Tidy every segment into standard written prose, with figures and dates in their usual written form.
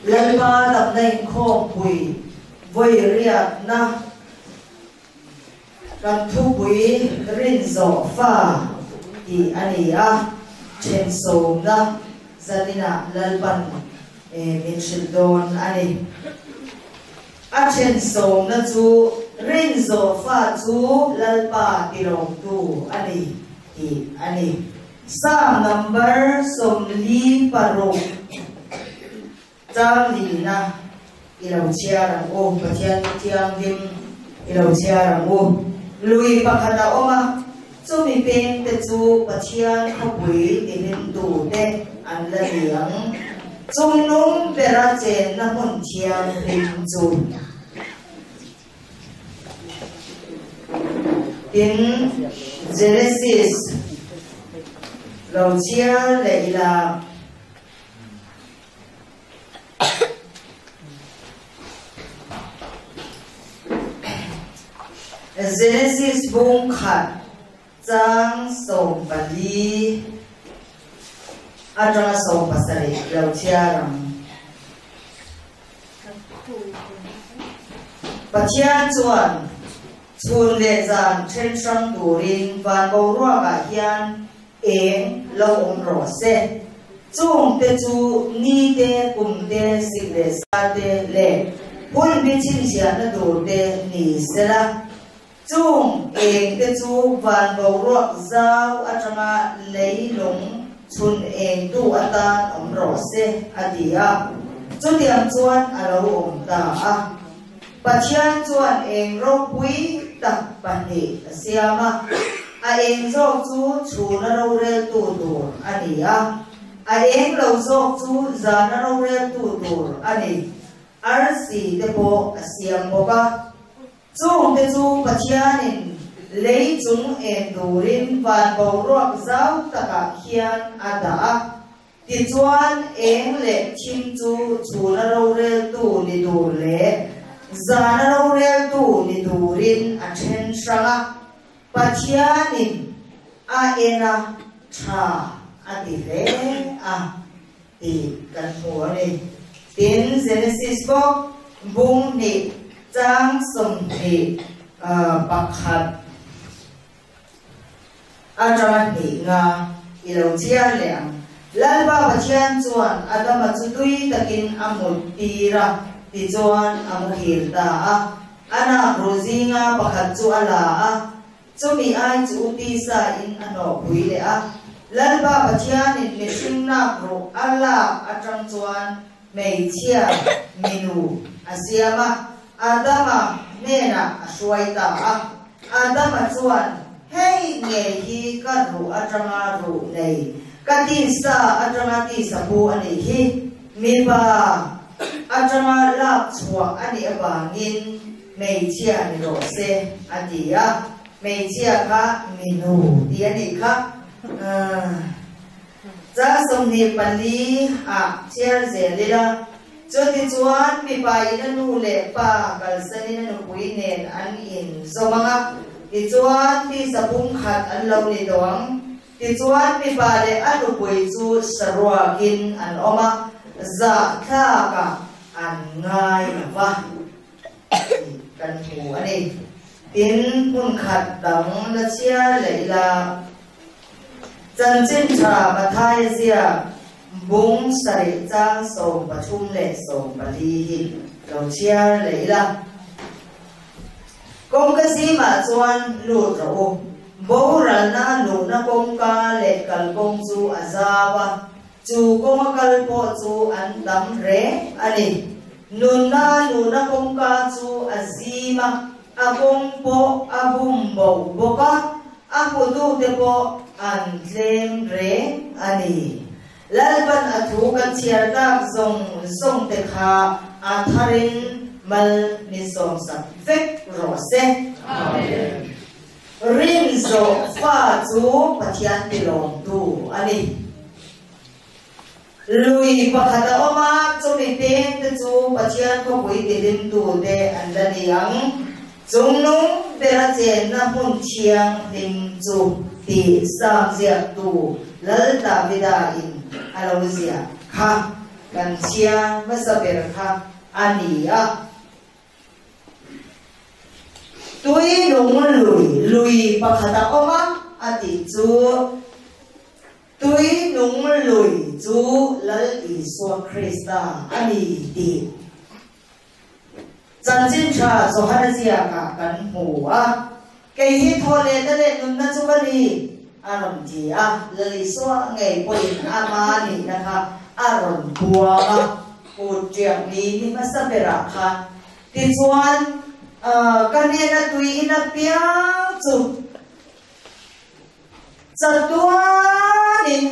Lalpa damna inkhawmpui vawi riatna kan thupui rin zawh fa tih a ni a, then sawmna zaninah Lalpan min hrilh dawn a ni. A then sawmna chu rin zawh fa chu Lalpa tilawmtu a ni tih a ni. Psalm number 46 chang lina i lo chhiar ang u, Pathian thu thianghlim i lo chhiar ang u. Lui pakhat a awm a, chumi peng te chu Pathian khawpui tihlimtu te an la ni ang. Chungnung bera chenna hmun thianghlim chu. Tin, Genesis lo chhiar leh ila. Genesis bung khat chang 14 atanga 17 lo chhiar ang. Pathian chuan chhun leh zan then hrang turin van boruakah hian eng lo awm rawh se. Chungte chu ni te, kum te, sik leh sa te leh hun bi chhinchhiahna tur te ni sela. Chung eng te chu van boruak zau atanga leilung chhun eng tu atan awm rawh se, a ti a. Chutiang chuan a lo awm ta a. Pathian chuan eng ropui tak pahnih a siam a, a eng zawk chu chhuna roreltu tur a ni a, a eng lo zawk chu zana roreltu tur a ni. Arsi te pawh a siam bawk a. Chungte chu Pathianin lei chung en turin van boruak zau takah khian a dah a. Tichuan, eng leh thim chu chhuna roreltu ni tur leh zana roreltu ni turin a then hrang a. Pathianin a en a, tha a ti hle a tih kan hmu a ni. Tin, Genesis bawk bung hnih chang 21 atanga hnih nga i lo chhiar leh ang. Lalpa Pathian chuan Adama chu tui takin a mut tir a, tichuan a muhil ta a. A nak ru zinga pakhat chu a la a, Chumi ai chu tisa in a hnawhpui leh a, Lalpa Pathianin mihring nak ruh a lak atang chuan hmeichhia minu a siam a, Adama hnenah a hruai ta a. Adama chuan, Hei ngei hi ka ruh atanga ruh nei, ka tisa atanga tisa pu a nih hi, mipa atanga lak chhuah a nih avangin, Hmeichhia ni rawh se, a ti a. Hmeichhia kha minu ti a nih kha. Chang 24 ah chhiar zel ila. Chutichuan mipa in a nu leh pa kalsanin a nupui nen an in zawm ang a, tichuan tisa pumkhat an lo ni tawh ang. Tichuan mipa leh a nupui chu saruakin an awm a, zahthlakah an ngai lo va. tih kan hmu a ni. Tin, hmun khat dang la chhiar leh ila, Chanchin tha Mathaia ziak bung sarih chang 13 leh 14 hi lo chhiar leh ila. Kawngka zimah chuan lut rawh u. Boralna luhna kawngka leh kalkawng chu a zau a, Chu kawnga kal pawh chu an tam reng a ni. Nunna luhna kawngka chu a zim a, a kawng pawh a bum boh bawk a, a hmutute pawh an tlem reng a ni. Lalpan a thu kan chhiar tak zawng zawng te kha a tharin mal min sawmsak vek rawh se. Amen. Rin zawh fa chu Pathian tilawmtu a ni. Lui pakhat a awm a, chumi peng te chu Pathian khawpui tihlimtu te an la ni ang. Chungnung bera chenna hmun thianghlim chu tih Psalm ziaktu Lal Davida in a lo ziah kha. kan chhiar hmasa ber kha a ni a. Tui nung lui, lui pakhat a awm a, a tih chu tui nung lui chu Lal Isua Krista a ni tih Chanchin tha Johana ziakah kan hmu a. Kei hi thaw lehna leh nunna chu ka ni, a rawn ti a. Lal Isua ngei pawhin ama nihna kha a rawn buang a, kut ṭiak ni ni hmasa berah khan. Tichuan, ka hnena tui in apiang chu chatuanin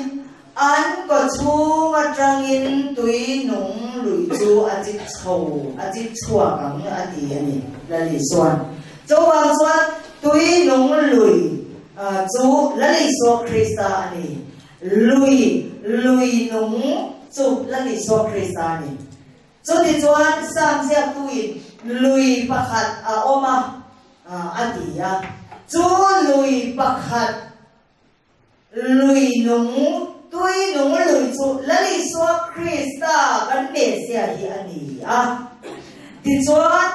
an kawchhung aṭangin tui nung lui chu a chik chho, a chik chhuak ang, a ti a ni, Lal Isua'n. Chuvang chuan tui nung lui chu Lal Isua Krista a ni. Lui, lui nung chu Lal Isua Krista a ni. Chutichuan Sam ziaktuin lui pakhat a awm a, a ti a. Chu lui pakhat, lui nung, tui nung lui chu Lal Isua Krista kan Messiah hi a ni a. Tichuan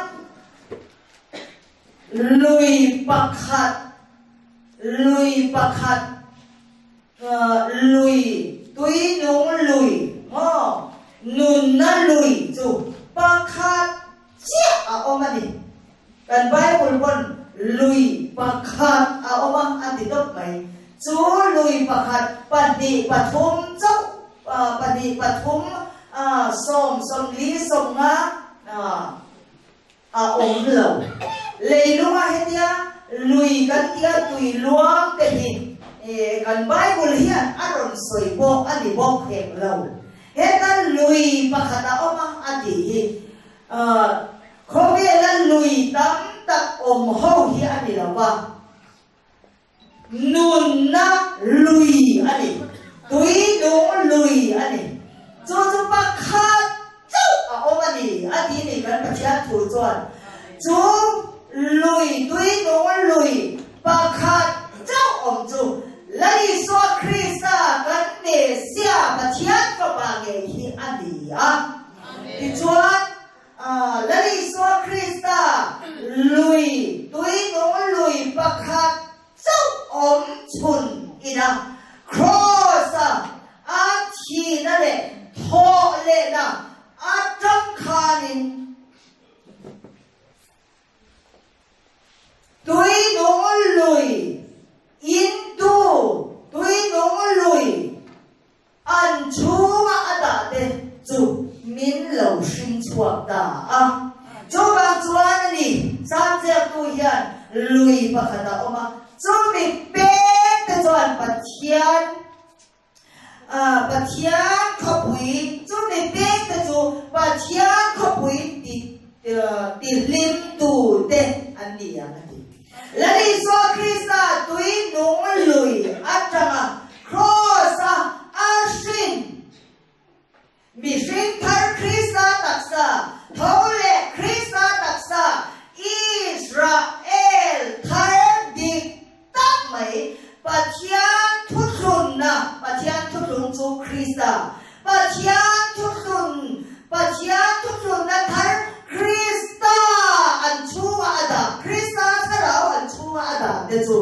lui pakhat, lui pakhat, Lui, tui nung lui maw? Nunna lui chu pakhat chiah a awm a ni. Kan Bible pawn lui pakhat a awm a, a ti tawp mai. Chu lui pakhat, pahnih pathum chauh, pahnih pathum, sawm, sawmli, sawmnga, A awm lo. Leilunga hetia lui kan tia tui luang te hi kan Bible hian a rawn sawi pawh a ni bawk hek lo. Heta lui pakhat a awm a a tih hi khawvela lui tam tak awm ho hi a ni lo va. Nunna lui a ni. Tui nung lui a ni. Chu chu pakhat chauh a awm a ni, a ti ni kan Pathian thu chuan. Chu lui, tui nung lui pakhat chauh awm chu Lal Isua Krista kan Messiah Pathian Fapa ngei hi a ni a. Tichuan, Lal Isua Krista lui, tui nung lui pakhat chauh awm chhun ina Kraws-a a thihna leh thawh lehna atang khanin tui nung lui intu, tui nung lui An chhunga a dah te chu min lo hring chhuak ta a. Chuvang chuan a ni, Samziaktu hian lui pakhat a awm a, chumi pek te chuan Pathian, Pathian khawpui, chumi pek te chu Pathian khawpui ti tihlimtu te an ni ang a ti. Lal Isua Krista tui nung lui atanga Kraws-a a hrin mihring thar Krista taksa tho leh Krista taksa Israel thar dik tak mai Pathian thuthlunna Pathian thuthlung chu Krista Pathian thuthlun, Pathian thuthlunna thar Krista an chhunga a dah, Krista thlarau an chhunga a dah te chu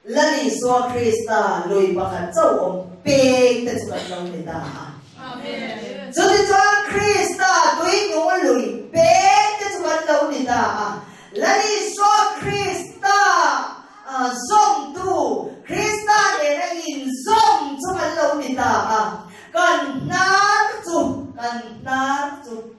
Lal Isua Krista lui pakhat chauh awm peng te chu kan lo ni ta a. Chutichuan Krista tuinung lui peng te chu kan lo ni ta a. Lal Isua Krista Zawmtu, Krista nena inzawm chu kan lo ni ta a, kan hnar chu, kan hnar chu,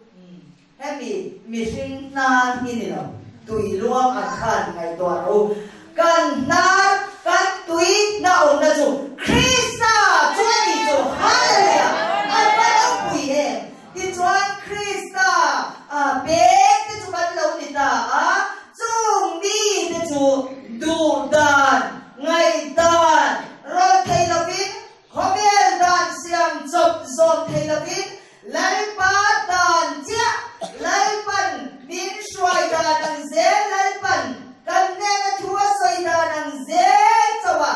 hemi mihring hnar hi ni lo, tui luang ang khan ngaihtuah rawh u, kan hnar, kan tui hnauna chu Krista chu a ni chu, Hallelujah! A va ropui em! Tichuan Krista pek te chu kan lo ni ta a, Chung mite chu duh dan, ngaih dan rawn thei lovin, khawvel dan siam chawp zawm thei lovin, Lalpa dan chiah, Lalpan min hruai dan ang zel, Lalpan kan hnena thu a sawi dan ang zel chauh a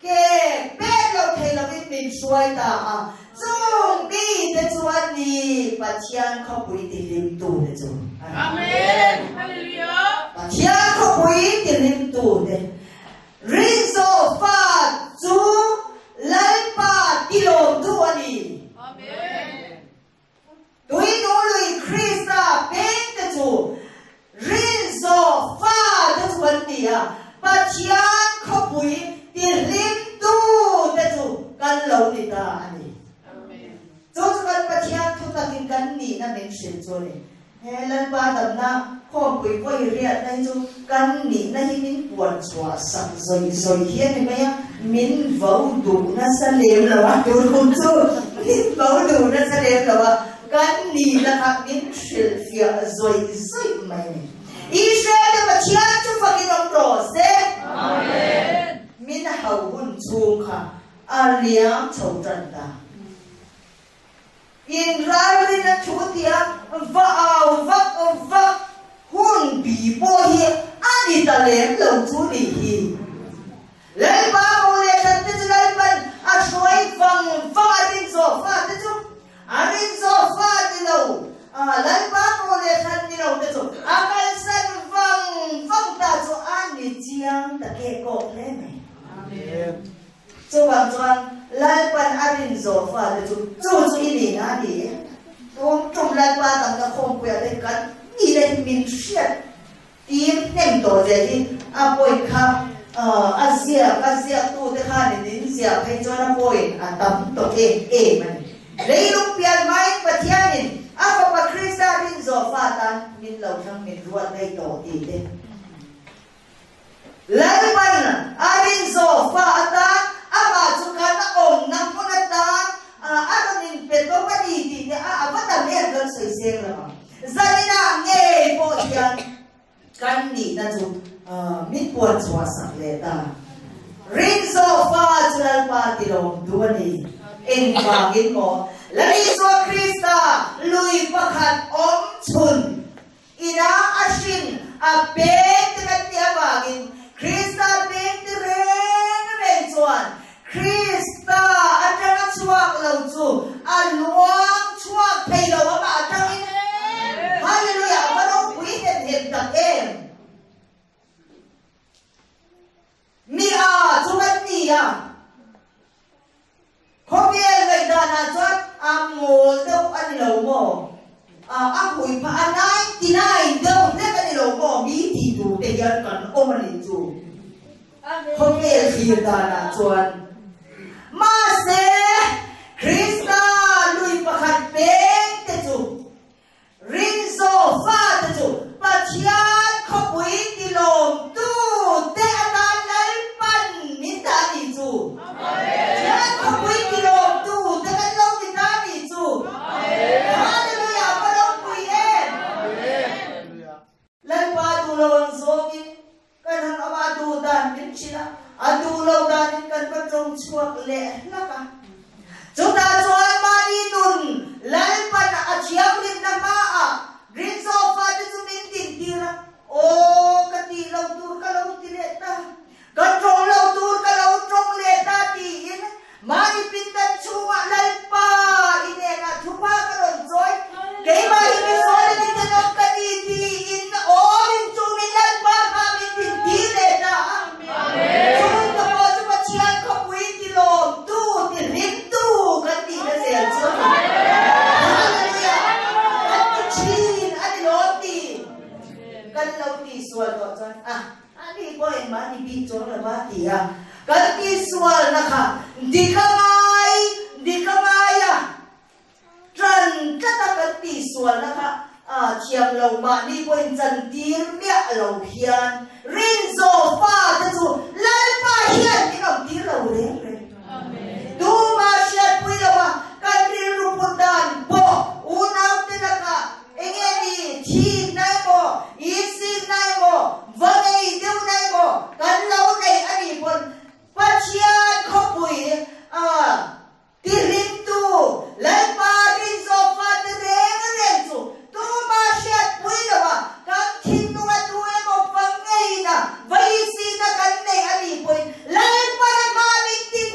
ke pek lo thei lovin min hruai ta a. Chung mite chu a. ni Pathian khawpui tihlimtu te chu a ni. Amen! Hallelujah! Pathian khawpui tihlimtu te Rinzawh fa chu Lalpa tilawmtu a ni. Amen! Tuinu lui Krista peng te chu Rinzawh fa te chu an ni a, Pathian khawpui tihlimtu te chu kan lo ni ta a ni. Chu chu kan Pathian thu takin kan nihna min hrilh chu a ni. He Lalpa damna khawmpui vawi riatna hi chu kan nihna hi min puan chhuah sak zawi zawi hi a ni mai a, min vo duh nasa lem lo a, tun hun chu min vo duh nasa lem lo a, kan nihna kha min hrilhfiah zawi zawi mai a ni. Israel te Pathian chu fakin awm rawh se. Min ho hun chhung kha a liam chho tan ta. Inralrin a thu tia va au vak vak hun bi pawh hi a ni ta lem lo chu nih hi. Lalpa ho leh hran te chu Lalpan a hruai vang vang a rin zawh fa te chu a rin zawh fa ni lo, Lalpa ho leh hran ni lo te chu a kalsan vang vang ta chu a ni chiang ta keh kawk hle mai. Chuvang chuan Lalpan a rin zawh fate chu chu chu i nihna a ni e. Tum tum Lalpa tamna khawmpuiah te kan nihna hi min hriat tir hnem tawh zia hi a point kha a ziak a ziaktute khanin in ziah phei chuan a point a tam tawh em em a ni. Leilung pian hmain Pathianin a Fapa Krista rin zawh fa tan min lo thlang min ruat daih tawh tih te. Lalpan a rin zawh fa atan amah chu kan awmna hmun atan a rawn inpe tawp a ni tih te a va tam em kan sawi seng lo ang. Zaninah ngei pawh hian kan nihna chu min puan chhuah sak leh ta. Rin zawh fa chu Lalpa ti lawm duh a ni. Engvangin maw? Lal Isua Krista lui pakhat awm chhun Ina a hrin a peng te kan tih avangin Krista peng te reng reng chuan Krista atanga chhuak lo chu a luang chhuak thei lo amah atangin Hallelujah a va ropui hem hem tak em! Mi a chu kan ni a. Khawvel ngaihdanah chuan a mawl deuh a ni lo maw? A hui phah a 99 deuh hlek a ni lo maw? Mi tih tur te hian kan awm a nih chu. Khawvel thlir danah chuan. Mahse, Krista lui pakhat peng te chu Rinzaw fate chu Pathian khawpui tilawmtu te atan Lalpan min dah a nih chu. Pathian khawpui tilawmtu te kan lo ni ta a nih chu. Hallelujah va ropui em! Lalpa duh lo ang zawngin kan han awm a, a duh dan min hrilh a, a duh lo danin kan va tawng chhuak leh hlak a. Chutah chuan mahni nun Lalpan a thianghlimna hmaah Rinzawh fate chu min dintir a, Aw, ka tih lo tur ka lo ti leh ta, ka tawng lo tur ka lo tawng leh ta tiin Mahni pindan chhungah Lalpa i hnenah thupa ka rawn chawi, keimah hi misual a ni tenawm ka ni tiin awmin chumin Lalpa kha min dintir leh ta a. Chung ka pawh chu Pathian khawpui tilawmtu, tihlimtu kan tihna zel chu a ni. Hallelujah! Kan ti thin a ni lawm ti kan lo tihsual tawh chuan a. Ani pawhin mahni bik chuang lo va ti a, kan tihsualna kha dik a ngai, dik a ngai a, ṭan tlat a kan tihsualna kha thiam lo mahni pawhin chantir miah lo hian rinzawh fate chu Lalpa hian min awmtir lo reng reng. Tumah hriatpui lo a, kan rilru put dan pawh unaute lakah Enge ni thikna emaw, insikna emaw, va nei deuhna emaw kan lo nei a nih pawn Pathian khawpui a tihlimtu Lalpa rinzawh fate reng reng chu tumah hriatpui lo a, kan thinlunga tu emaw va ngeina, va insikna kan nei a nih pawhin Lalpa rama min ti.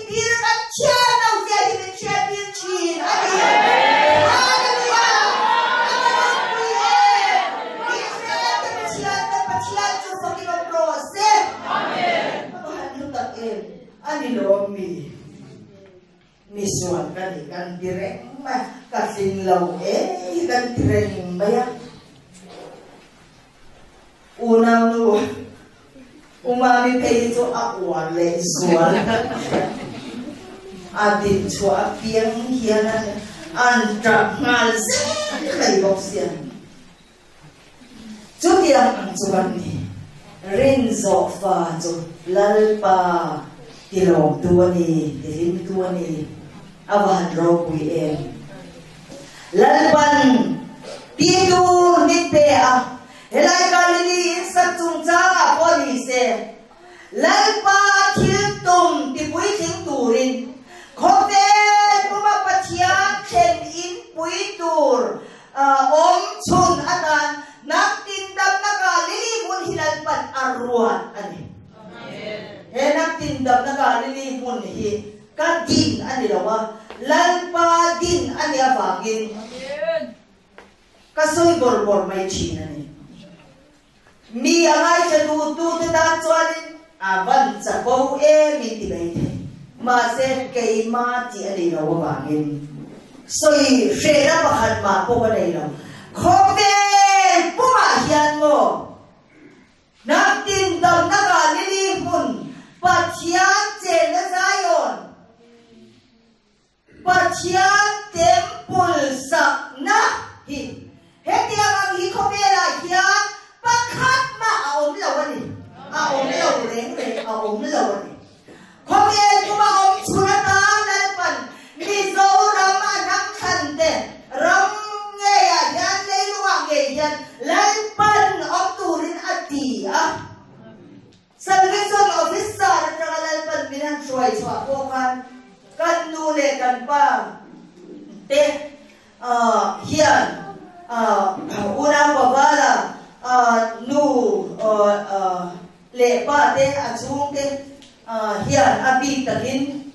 Misual ka ni kan ti reng mai a, ka tling lo e hi kan ti reng mai a. Unaunu Umami phei hi chu a uar leh zual a din chhuah apiang hian an tap nghal zel mai bawk sia. Chutiang ang chu kan ni. Rin zawh fa chu Lalpa tilawmtu a ni, tihlimtu a ni. A va han ropui em! Lalpan ti tur min pe a, helai Galili in sak chungchangah pawh ni se, Lalpa thil tum tipuitling turin khawvel puma Pathian thlen in pui tur awm chhun atan nang tindamna Galili hmun hi Lalpan a ruat a ni. He nang tindamna Galili hmun hi ka din a ni lo a, Lalpa din a nih avangin ka sawi bawrh bawrh mai thin a ni. Mi a ngaithla duhtute tan chuanin a van chapo em in ti mai thei. Mahse, keima tih a ni lo avangin sawi hrehna pakhat mah pawh a nei lo. Khawvel pumah hian maw hnam tin damna Galili hmun Pathian chenna Zion, Pathian temple sakna hi hetiang ang hi khawvelah hian pakhat mah a awm lo a ni. A awm lo reng reng a awm lo a ni. Khawvel kuma awm chhun atan Lalpan Mizoram a hnam thlan te ram ngeiah hian leilungah ngei hian Lalpan awm turin a ti a. Salvation Officer atanga Lalpan min han hruai chhuah pawh khan kan nu leh kan pa te hian unau Pavala nu leh pa te a chhungte hian a bik takin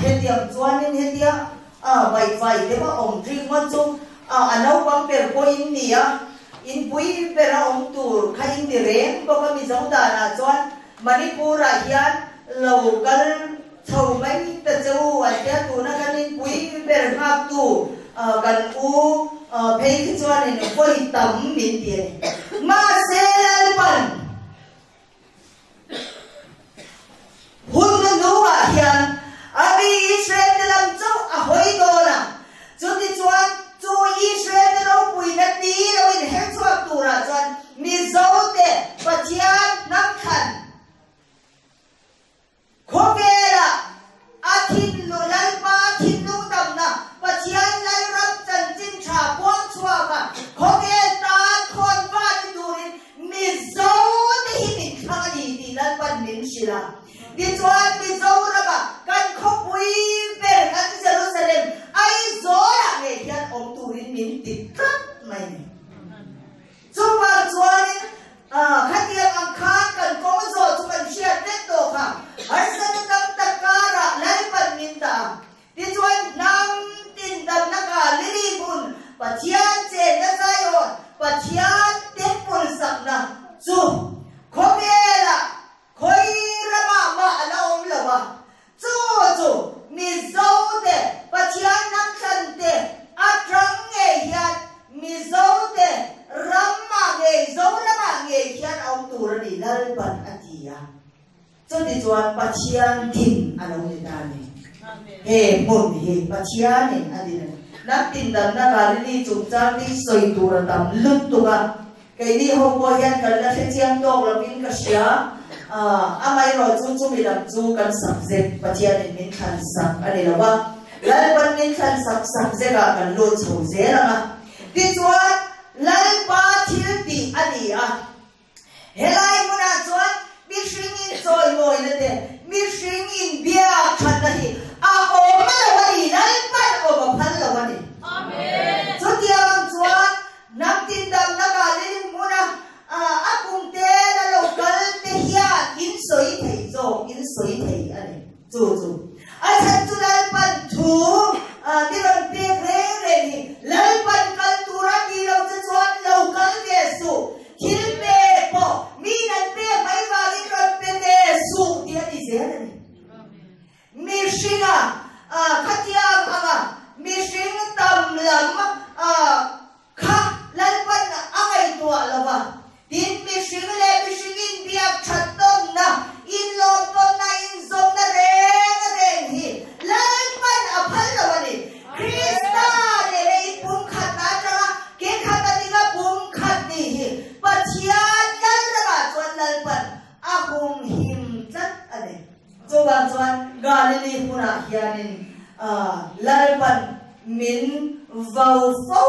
hetiang chuanin hetia vaihvai deuh a awm ṭing ngawt chu a naupang ber pawh in ni a, inpui ber a awm tur kha in ni reng bawk a Mizo danah chuan Manipur-ah hian lo kal chho mai ta che u an tia tuna kan inpui ber nghaktu kan u phei khi chuanin vawi tam min ti a ni. Mahse Lalpan. Hun hnuhnungah hian a mi Israel-te lam chauh a hawi dawn a, chutichuan chu Israel-te ropuina ti lo inher chhuak turah chuan Mizote Pathian hnam thlan Khawvelah a thinlung Lalpa thinlung damna Pathian Lalram chanchin tha puang chhuak a, khawvel tan khawn va ni turin Mizo te hi min thlang a ni tih Lalpan min hrilh a. Tichuan Mizorama kan khawpui ber kan Jerusalem Aizawlah ngei hian awm turin min ti tlat mai ni. Chuvang chuanin khatiang ang khan kan kawng zawh chu kan hriat vek tawh kha. Harsatna tam tak karah Lalpan min dah a. Tichuan hnam tin damna ka Lily hmun Pathian chenna Zion, Pathian temple sakna chu khawvelah Khawi ramah mah a la awm lo a, chu chu Mizo te Pathian hnamthlan te atang ngei hian Mizo te ramah ngei Zoramah ngei hian a awm tur a ni Lalpan a ti a. Chutichuan Pathian din a lo ni ta a ni. He hmun hi Pathianin a din a ni. Hnam tindamna Galili chungchang hi sawi tur a tam lutuk a. Keini ho pawh hian kan la hre chiang tawk lovin ka hria. Amaherawh chu chumi lam chu kan subject Pathianin min thlan sak a ni lo a, Lalpan min thlan sak subject ah kan lut chho zel ang a. Tichuan Lalpa thil tih a ni a. Helai hmunah chuan mihring in chawimawina te, mihring in biak thatna hi a awm lo a ni, Lalpan awm a phal lo a ni. Chutiang ang chuan Hnam tindamna Galili hmuna a kum te la lo kal te hian in sawi thei zawk, in sawi thei a ni. Chu chu a chhan chu Lalpan thu mi rawn pek reng reng hi Lalpan kal tura ti lo che chuan lo kal ve suh, thil pe pawh mi nan pek mai vangin rawn pe ve suh tih a ni zel a ni. Mihringa Khatiang anga mihring tam lam kha Lalpan a ngaihtuah lo va, tin mihring leh mihring inbiak that tawnna, inlawm tawnna, inzawmna reng reng hi Lalpan a phal lo a ni. Krista nena inpumkhatna atanga ke khat a dinga pumkhat ni hi Pathian Lalramah chuan Lalpan a humhim tlat a ni. Chuvang chuan Galili hmunah hianin Lalpan min vau fo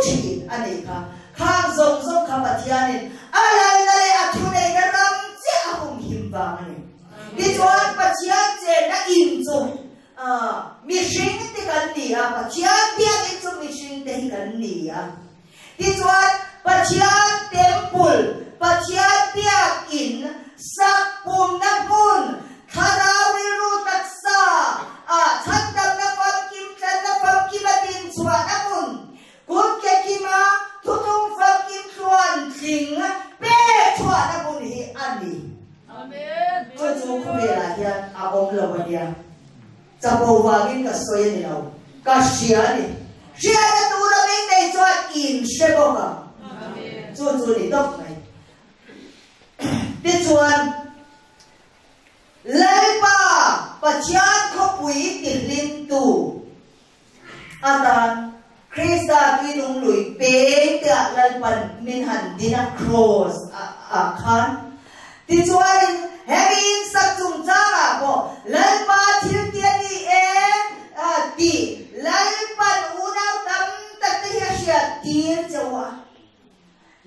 thin a nih kha. Khang zawng zawng kha Pathianin a lalna leh a thuneihna ram chiah a humhim vang a ni. Tichuan Pathian chenna in chu mihring te kan ni a, Pathian biakinn chu mihring te hi kan ni a. Tichuan, Pathian Temple, Pathian biakinn, sak pumna hmun, thlarau rilru taksa ah chhandamna famkim tlanna famkim a din chhuahna hmun, kut ke kima thutlung famkim tluan tling pek chhuahna hmun hi a ni. Chu chu khawvelah hian a awm lo a nia. Chapo vangin ka sawi a ni lo, ka hria a ni. Hriatna tura min nei chuan in hre bawk ang. Chu chu ni tawp mai. Tichuan, Lalpa Pathian khawpui tihlimtu atan Krista tuinung lui peng te ah Lalpan min han din a Kraws ah khan. Tichuanin hemi insak chungchang ah pawh Lalpa thil ti a ni e tih Lalpan unau tam tak te hi a hriat tir cheu a.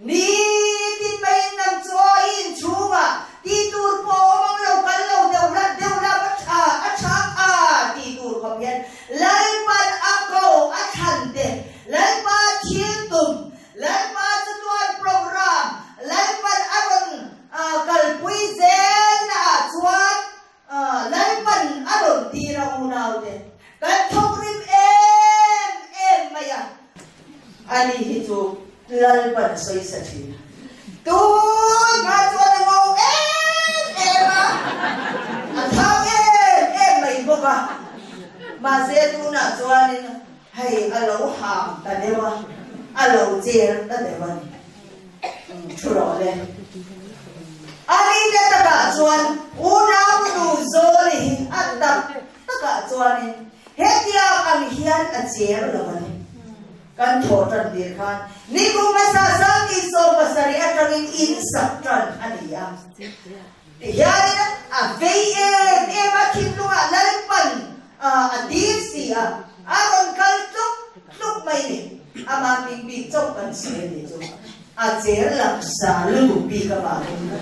Nitin maiin nang chu aw i inchhungah tih tur pawh awm ang lo kal lo deuh la deuh la a tha a tha a tih tur khawp hian Lalpan a ko a thlan te Lalpa thil tum Lalpa chatuan program Lalpan a rawn kalpui zel naah chuan Lalpan a rawn tir a unaute kan thawk rim em em mai a. Ani hi chu Lalpan a sawi sa thin a. Tun kha chuan a ngo em em a, a thau em em mai bawk a. Mahse tunah chuanin hei a lo ham ta deuh a, a lo cher ta deuh a ni. Thu rawh le. A nite takah chuan unau nu Zawli hi a tak takah chuanin hetiang ang hian a cher lo a ni. Kan thawh tan tir khan nikum hmasa 17% atangin in sak tan a ni a. Tihianin a vei em em a, thinlungah Lalpan a dil si a, a rawn kal tluk tluk mai ni. Amah hming bik chauh kan sawi a nih chu a cher laksa lutuk bik avangin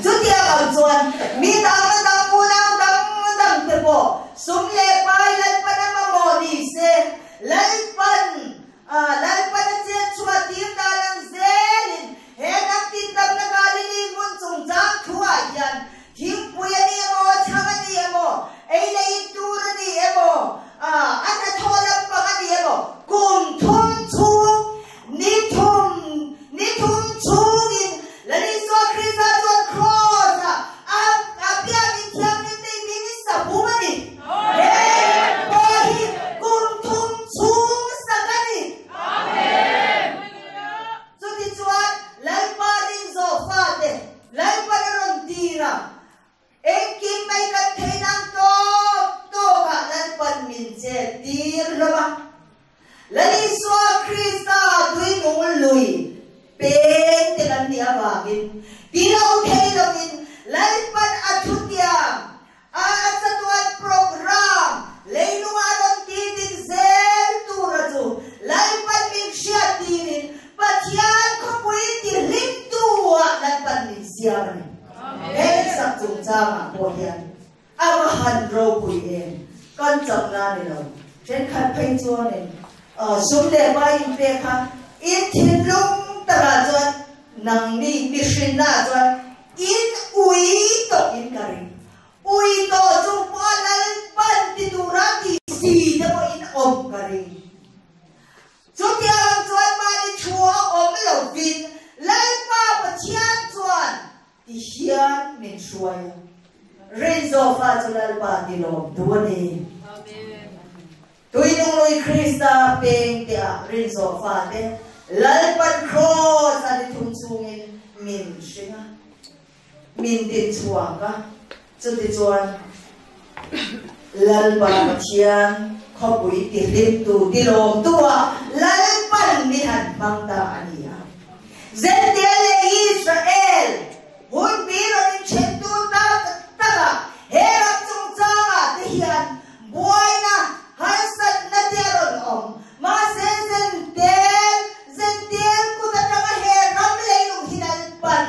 chutiang ang chuan mi dang dang unau dang dang te pawh sum leh pai Lalpan a mamawh ni se Lalpan Lalpan a chet chhuah tir dan ang zelin he hnam tindamna Galili hmun chungchang thuah hian thingpui a ni emaw, chhang a ni emaw, ei leh in tur a ni emaw, a hnathawh lampang a ni emaw, kum thum chhung, ni thum, ni thum chhungin Lalisua Krista chuan Kraws-ah a biakin thianghlim te in min sa hum a ni. He pawh hi kum thum chhung sak a ni. Chutichuan Lalpa rinzawh fate Lalpan a rawn tir a, engkim mai kan thei nan tawk tawkah Lalpan min chet tir hlawm a. Lalisua Krista tuinung lui peng te kan nih avangin ti lo thei lovin Lalpan a thutiam a a chatuan program leilungah rawn ti dik zel tura chu Lalpan min hriat tirin Pathian khawpui ti hlim tu-ah Lalpan min siam a ni. He sak chungchangah pawh hian a va han ropui em? Kan chakna ni lo. Thenkhat phei chuanin sum leh pai inpek kha in thinlung takah chuan nangni mihrinnaah chuan In ui tawh in ka ring. Ui tawh chung pawh a Lalpan ti tura ti si te pawh in awm ka ring. Chutiang ang chuan mahni thu a awm lovin Lalpa Pathian chuan ti hian min hruai a. Rinzawfa chu Lalpa ti lawm tu a ni. Tuinunglui Krista peng te ah Rinzawfa te Lalpan Kraws a ni thum chungin min hring a, min din chhuak a, chutichuan Lalpa Pathian khawpui ti hlimtu, ti lawmtu ah Lalpan min han hmang ta a ni a. Zential leh Israel hun bi rawn inthentu tak takah he ram chungchangah te hian buaina harsatna te a rawn awm. Mahse Zential, Zential kut atanga he ram leilung hi Lalpan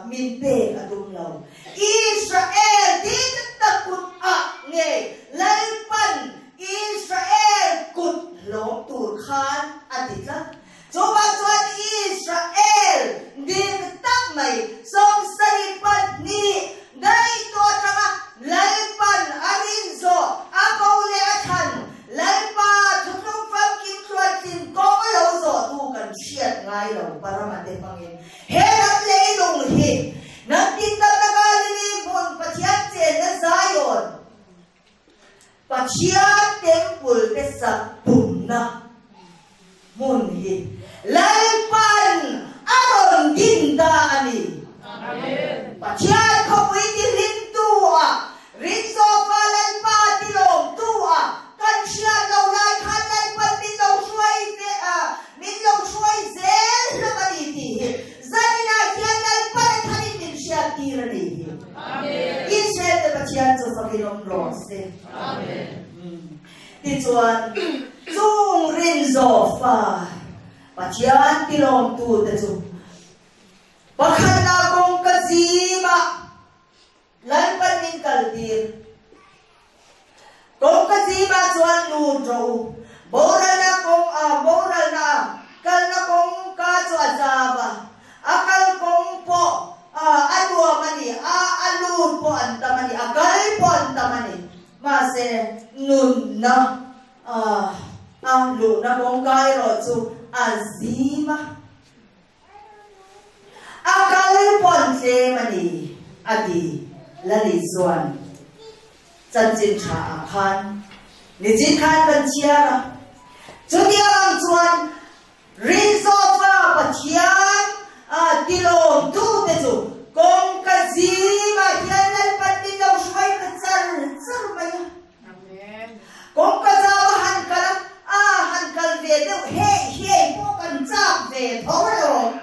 min pek a tum lo. Israel ding tak kut ah ngei Lalpan Israel kut hlawm tur khan a ti tlat. Chuvang chuan Israel dik tak mai 72 daih tawh atanga Lalpan a rin zawh a ko leh a thlan Lalpa thuthlung famkim tluantlin kawng lo zawhtu kan hriat ngai lo parama te hmangin he ram leilung hi nang tin tam na Galili hmun Pathian chenna Zion Pathian temple te sak tumna hmun hi Lalpan a rawn din ta a ni. Pathian khawpui tihlimtu ah, Rinzawfa Lalpa tilawmtu ah kan hriat lo lai khan Lalpan min lo hruai ve a, min lo hruai zel hlawm a ni tih hi zaninah hian Lalpan a thanin min hriattir a ni hi. Israel te Pathian chu fakin awm rawh se. Tichuan, chung rinzawh fa Pathian tilawmtute chu pakhatna kawngka zimah Lalpan min kaltir. Kawngka zimah chuan lut rawh u. Boralna kawng a boralna a kalna kawngka chu a zau a, a kal kawng pawh a nuam a ni, a a lut pawh an tam a ni, a kal pawh an tam a ni. Mahse, nunna a luhna kawngka erawh chu a zim a, a kal pawn tlem a ni, a ti. Lali chuan chanchin tha ah khan nichin khan kan chhiar a, chutiang ang chuan Rinzawfa Pathian tilawmtute chu kawngka zimah hian Lalpan min lo hruai ta char char mai a. Kawngka zau a han kal a, a han kal ve deuh hei hei pawh kan chak ve tho alawm.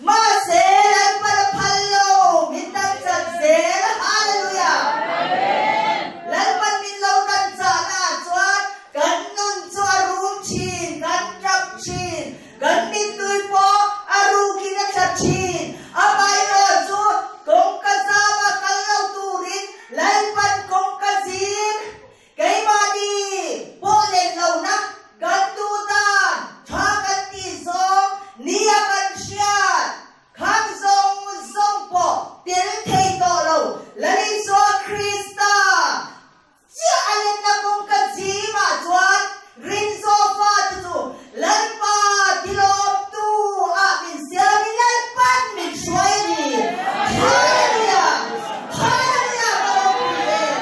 Mahse, Lalpan a phal lo, min dang chat zel. Hallelujah! Lalpan min lo dan chahna ah chuan kan nun chu a rum thin, kan tap thin, kan mittui pawh a rukin a tla thin. Amaherawh chu kawngka zama kal lo turin Lalpan kawngka zim Keimahni pawh len lohna kan duh dan tha kan tih zawng nia kan hriat khang zawng zawng pawh tel thei tawh lo. Lalisua Krista chiah a lenna kawngka zimah chuan rinzawh fate chu Lalpa tilawmtu ah min siamin Lalpan min hruai a ni. Hallelujah! Hallelujah! Ka ropui em!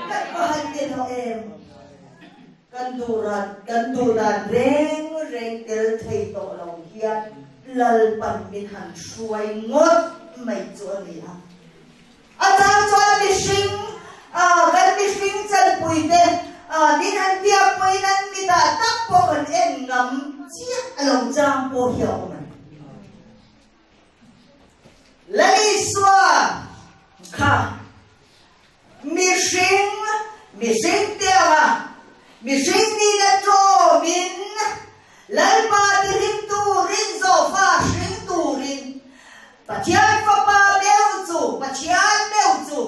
Kan va han ti hlawh em! Kan duhran, kan duhdan reng reng tel thei tawh lo hian Lalpan min han hruai ngawt mai chu a ni a. A chang chuan mihring, kan mihring chalpuite min han biakpuiin an mitah tak pawh kan en ngam chiah a lo chang pawh hi a awm a ni. Lalisua kha mihring, mihring tianga mihring nihna tlawmin Lalpa tihlim turin Zawfa hring turin Pathian Fapa meuh chu, Pathian meuh chu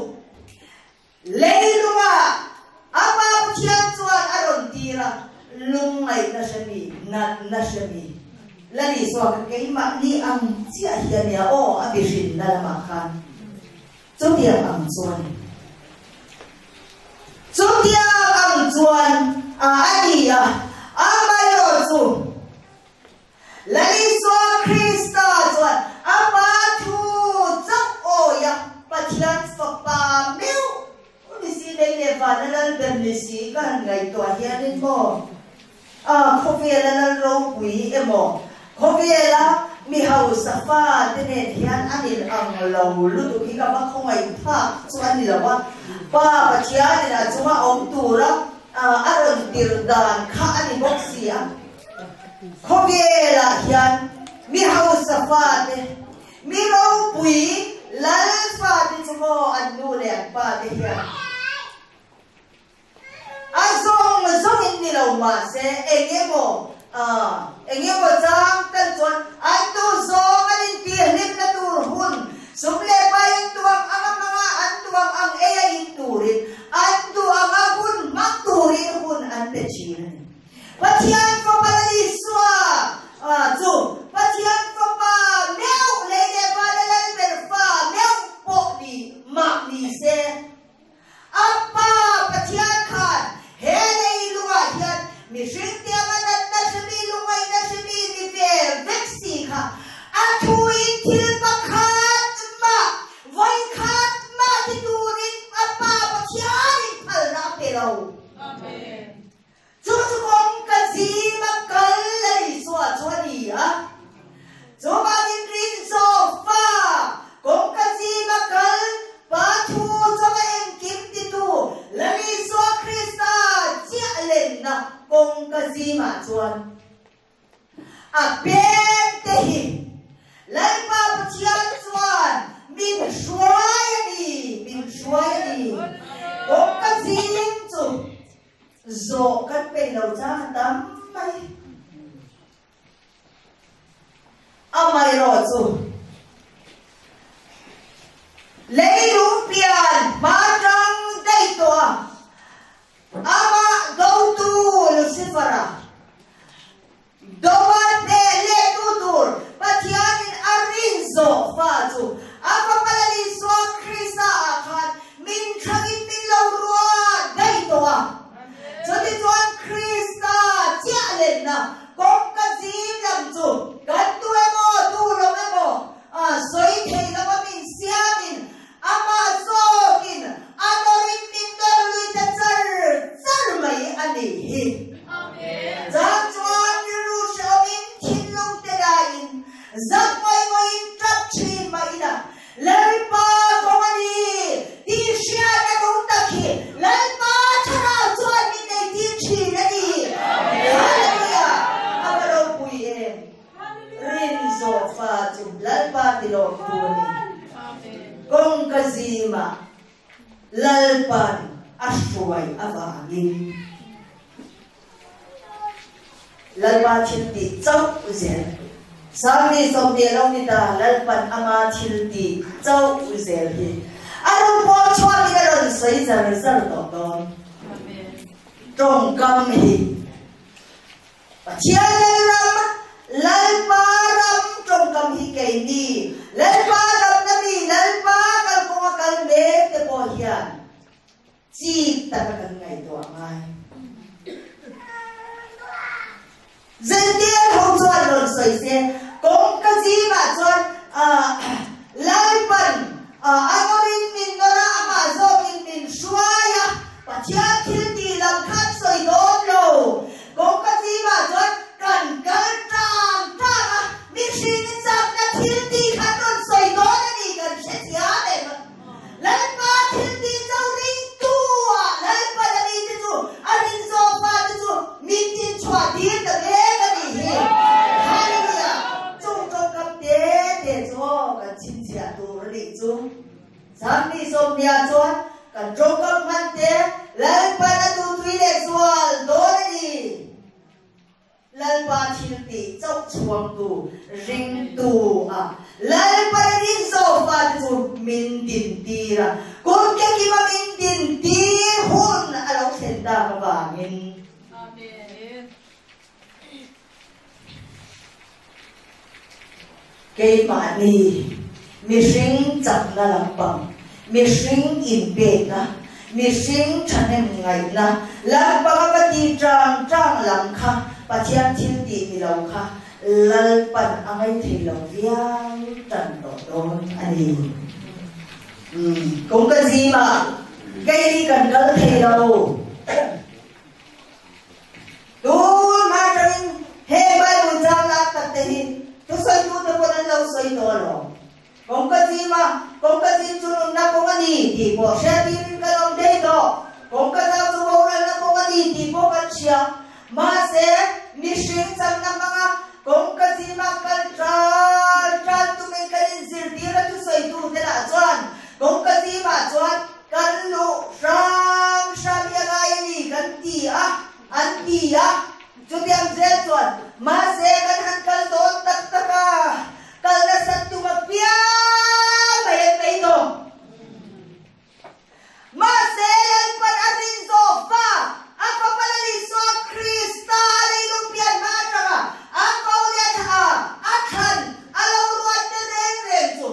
leilungah a Pa Pathian chuan a rawn tir a, lungngaihna hre mi, natna hre mi, Lalisua ka keimahni ang chiah hi a nia aw a mihrinna lamah khan chutiang ang chuan Chutiang ang chuan a a ni a, amaherawh chu Lalisua Krista chuan a Pa thu chauh awia Pathian Fapa leh vana lal ber ni si ka han ngaihtuah hianin maw a khawvela lal ropui emaw khawvela mi hausa fa te nen hian an in ang lo lutuk hi ka va khawngaih phak chu a ni lo a, Pa Pathianin a chunga awm tura a rawn tirh dan kha a ni bawk si a. Khawvelah hian mi hausa fate, mi ropui lal fate chu maw an nu leh an pa te hian a zawng zawngin ni lo mahse eng emaw eng emaw chang tal chuan an duh zawng an intihhlimna tur hun sum leh pai an tuang ang a hmanga an tuang ang ei a in turin an duh anga hun hmang turin hun an pe thin a ni. Pathian Fapa Lal Isua chu Pathian Fapa meuh lei leh vana lal ber fa meuh pawh ni mah ni se, a Pa Pathian khan he lei lungah hian mihring tianga natna hrimi, lungaihna hrimi ni ve vek si kha a thuin thil pakhat mah, vawikhat mah ti turin a Pa Pathianin phalna a pe lo. Amen. Chu chu kawng ka zim a kal a Isua chu a ni a. Chuvangin rin zawk fa, kawng ka zim a kal, Pa thu chunga engkim titu Lal Isua Krista chiah lenna kawng ka zimah chuan a peng te hi Lalpa Pathian chuan min hruai a ni, min hruai a ni. Kawng ka zim chu Zawh kan peih lo chang a tam mai. Amaherawhchu, leilung pian hma tang daih tawh a, amah dotu Lucifer-a Doman hneh lehtu tur Pathianin a rin zawh fa chu a Fapa Lal Isua Krista ah khan min thlangin min lo ruat daih tawh a. Chutichuan Krista chiah lenna kawngka zim lam chu kan tu emaw tu lo emaw sawi thei lova min siamin amah zawkin a nawrin min nawr lui ta char char mai a nih hi. Zan chuan rilru hrehawmin thinlung te laiin zak ngawih ngawihin tap thin mah ila Lalpa kawng a ni tih hriat a tum tak hi Lalpa thlarau chuan min nei tir thin a ni. Hallelujah! A va ropui em! Rin zawh fa chu Lalpa ti lawmtu a ni. Kawngka zimah Lalpa'n a hruai avangin Lalpa thil tih chauh zel. Sangni 20 lo ni ta Lalpa'n ama thil tih chauh zel hi a rawn pawl chhuakin a rawn sawi zar zar tawh dawn. Tawngkam hi Pathian Lalram, Lalpa ram tawngkam hi keini, Lalpa damna mi, Lalpa kalkawnga kal mek te pawh hian chik taka kan ngaihtuah ngai. Zirtir ho chuan rawn sawi se, kawngka zingah chuan Lalpan a nawrin min nawr a, amah zawkin min hruai a, Pathian thil tih lam khan sawi dawn lo. Kawngka zimah chuan kan kal tang tang a, mihring chakna thil tih khan rawn sawi dawn a ni kan hre thiam em? Lalpa thil tih cho ringtu ah Lalpa la mi te chu a rin zawk pa te chu min tin chhuah tir ta mek a nih hi. Hallelujah! Chung tawngkam te te chu aw kan chhinchhiah tur a nih chu. Sangni 20 ah chuan kan tawngkam hman te Lalpan a duhtui leh zual dawn a ni. Lalpa thil tih chauh chhuangtu ringtu a Lalpa le rin zawk fate chu min din tir a, kut ke kima min din tir hun a lo thlen tak avangin. Keimahni mihring chakna lampang, mihring inpekna, mihring thahnem ngaihna lampanga va ti tang tang lam kha Pathian thil tih ni lo kha Lalpan a ngaithei lo viau tan tawh dawn a ni. Kawngka zimah. Keini kan kal thei lo. Tun hma atangin he Bible chang lak tak te hi thusawitute pawn an lo sawi tawh alawm. Kawngka zima, kawngka zim chu nunna kawng a ni tih pawh hriattirin kan awm thei tawh. Kawngka zau chu boralna kawng a ni tih pawh kan hria. Mahse, mihring chakna hmanga kawngka zima kal ṭal ṭal tumin kan inzirtir a thusawitute lah chuan kawngka zimah chuan kan luh hram hram hi a ngai a ni kan ti a, an ti a. Chutiang zel chuan mahse kan han kal dawn tak tak a, Kal nasat tum apiang mai an nei dawng. Mahse, Lalpan a rin zawh fa, a Fapa Lal Isua Krista a leilung pian hma atanga a ko leh a thah a, a thlan a lo ruat te reng reng chu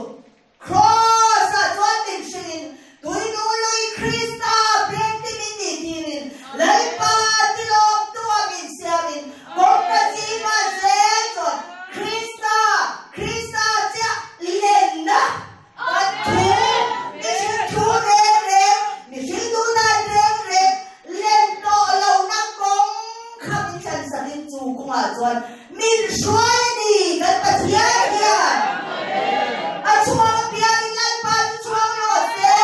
Kraws-ah chuan min hrilhin Tuinu lui Krista bengte min nih tirin Lalpa tilawmtua min siamin kawngka zima zel chuan Krista, Krista chiah lenna kan thu, mihring thu reng reng, mihring duhdan reng reng len tawh lohna kawng kha min thlansakin chu kawngah chuan Min hruai a ni kan Pathian hian a chhuang apiangin Lalpa chu chhuang rawh se.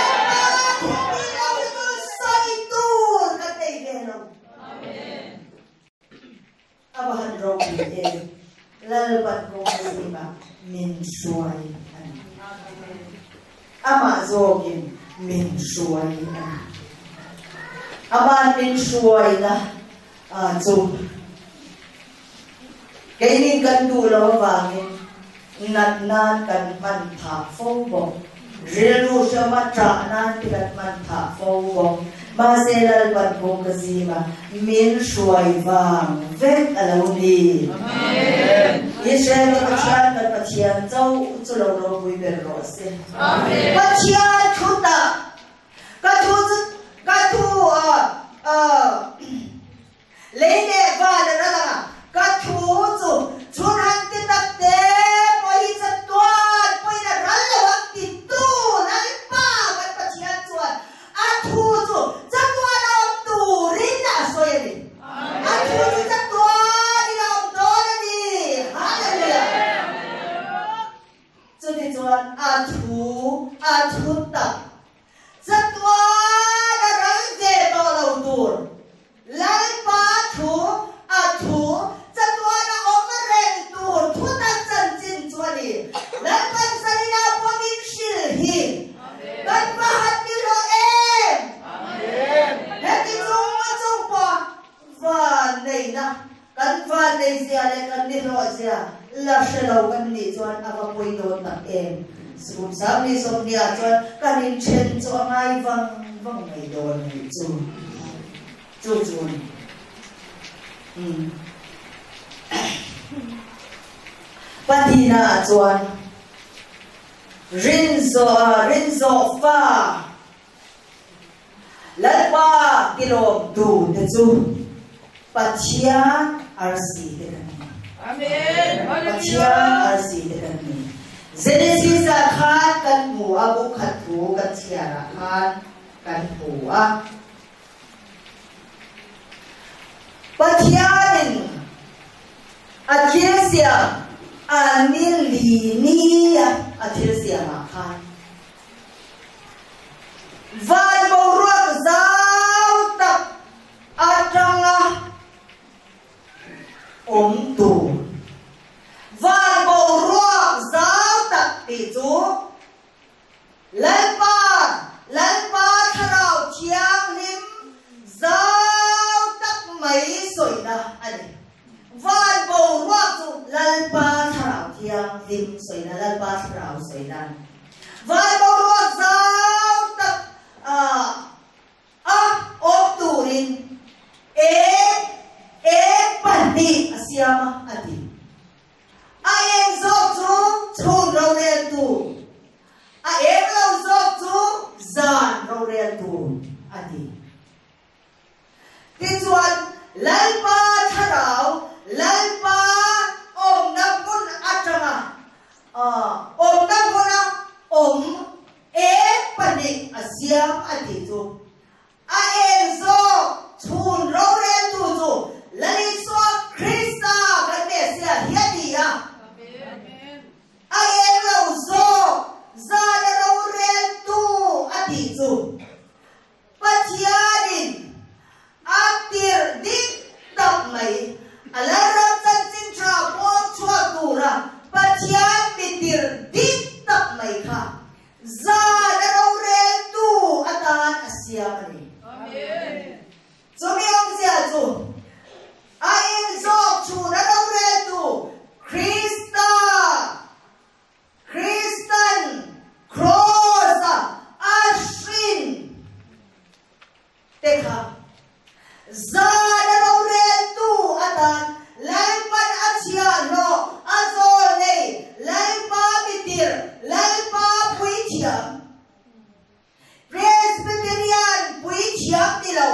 Lalpa thil tih lo hi chu sawi tur kan nei ve lo. A va han ropui em, Lalpan kawng zimah min hruai a ni. Amah zawkin min hruai a ni. Aman min hruaina chu keini kan duh lo avangin nat nan kan hman phah fo bawk. Rilru hrama ṭah nan te kan hman phah fo bawk. Mahse Lalpan pawh ka zima min hruai vang vek a lo ni. Israel te Pathian kan Pathian chauh chu lo ropui ber rawh se. Pathian thu tak Ka thu chu ka thu lei leh van a ral ang a, ka thu chu chhun han ti tak te pawh hi chatuan pawhin a ral lo ang ti tu Lalpa kan Pathian chuan a thu chu chatuan a awm turin a sawi a ni. A thu chu chatuanin a awm dawn a ni. Hallelujah! Chutichuan a thu a thu tak chatuan a ral ve tawh lo tur Lalpa thu a thu chatuan a awm reng tur thu tak chanchin chu a ni. Lalpan Zarina pawmin hrilh hi kan va han ni hlawh em? Heti chung a chung pawh van neihna Kan van neizia leh kan nihlawhzia la hre lo kan nih chuan a va pawi dawn tak em? Kum sangni sawmhnih ah chuan kan inthen chu a ngai vang vang mai dawn a nih chu. Chu chu a ni. Umm. Pahnihna ah chuan Rinzawh Rinzawh fa Lalpa tilawm tu te chu Pathian arsi te kan ni. Pathian arsi te kan ni. Genesis ah khan kan hmu a, bu khat thu kan chhiar ah khan kan hmu a. Pathianin a thil siam a ni li ni a a thil siam ah khan Van boruak zau tak atanga awm tur. Van boruak zau tak tih chu Lalpa, Lalpa Thlarau Thianghlim zau tak mai sawina a ni. Van boruak chu Lalpa Thlarau Thianghlim sawina, Lalpa Thlarau sawina a ni. Vai boruak zau tak a awm turin eng eng pahnih a siam a, a ti. A eng zawk chu chhun roreltu, a eng lo zawk chu zan roreltu, a ti. Tichuan, Lalpa Thlarau, Lalpa awmna hmun atanga awmna hmuna awm eng pahnih a siam a ti. Chumi awmzia chu a inzawk chhun a roreltu Krista, Kristan Kraws-a a hrin te kha zan a roreltu atan Lalpan a chhiahhlawh a zawl nei Lalpa mitir Lalpa puithiam Presbyterian puithiam ni lo,